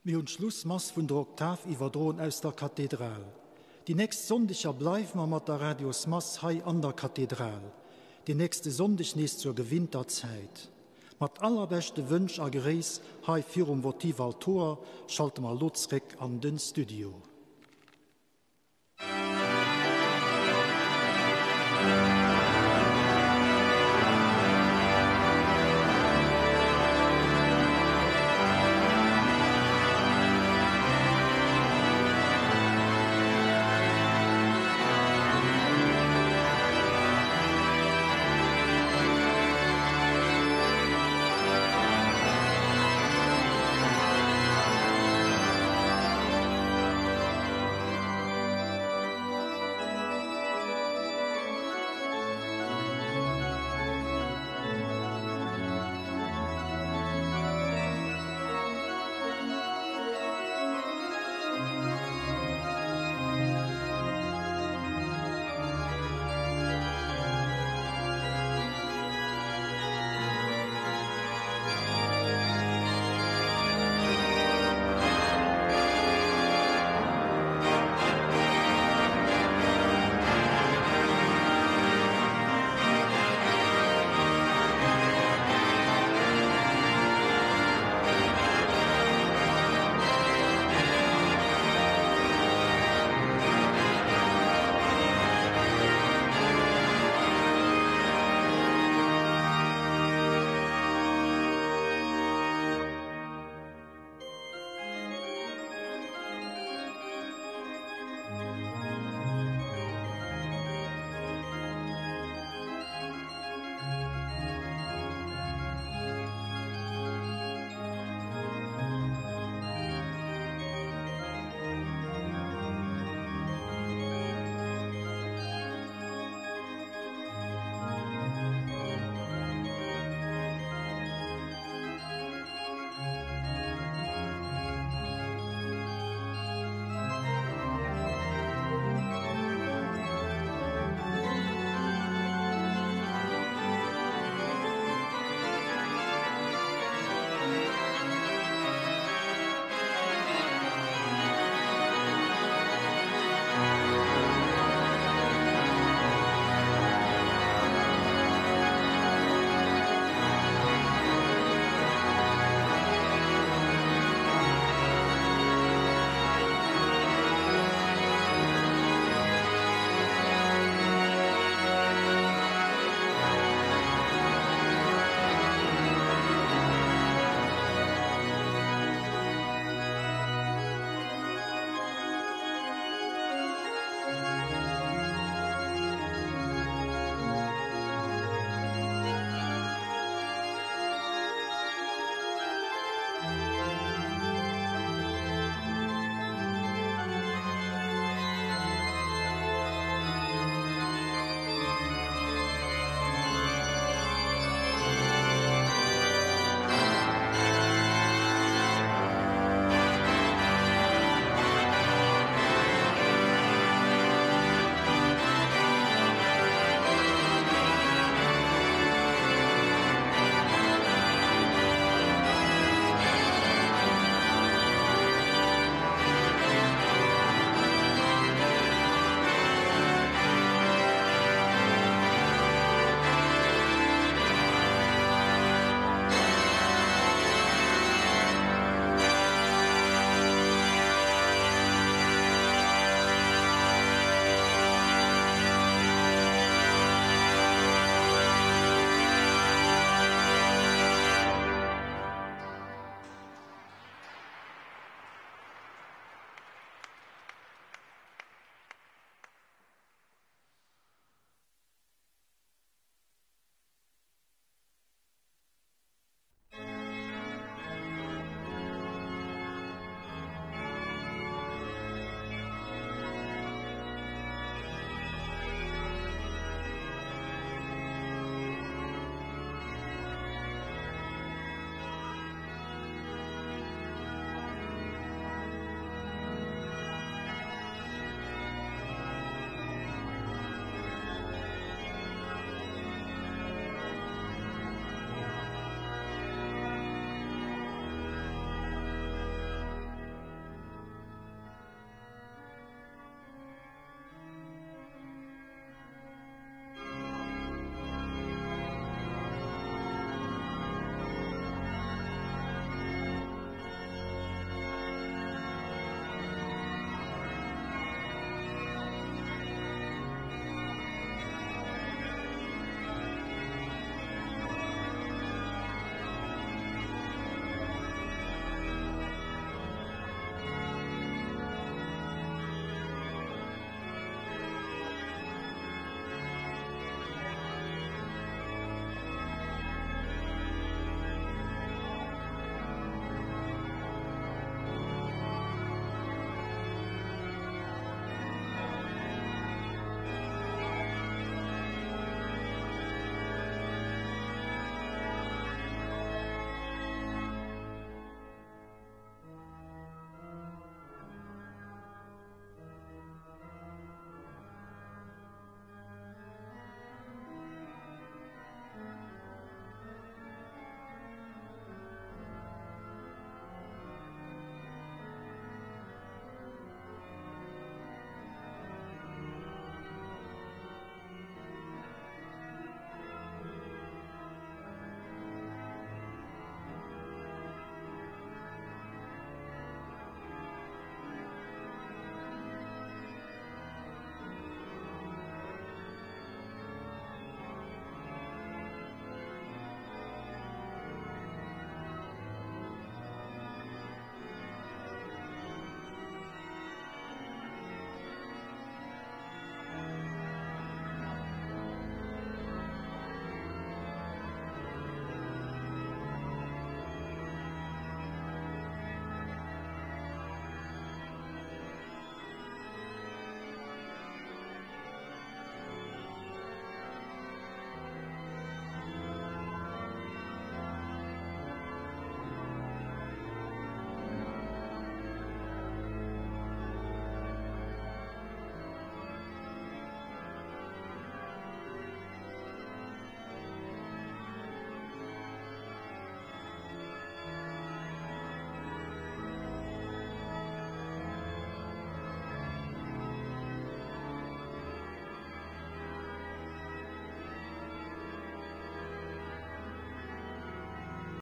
Mir hunn d'Schlussmass vun der Oktav iwwerdroen aus der Kathedral. Déi nächst Sonndeger bleiwe mer mat der Radiosmass hei an der Kathedral. Deen nächste Sonndeg nees zur gewinnter Zäit. Mat allerbeschte Wënsch a Gréiss hei virum Votivaltoer schalte mer elo zréck an den Studio.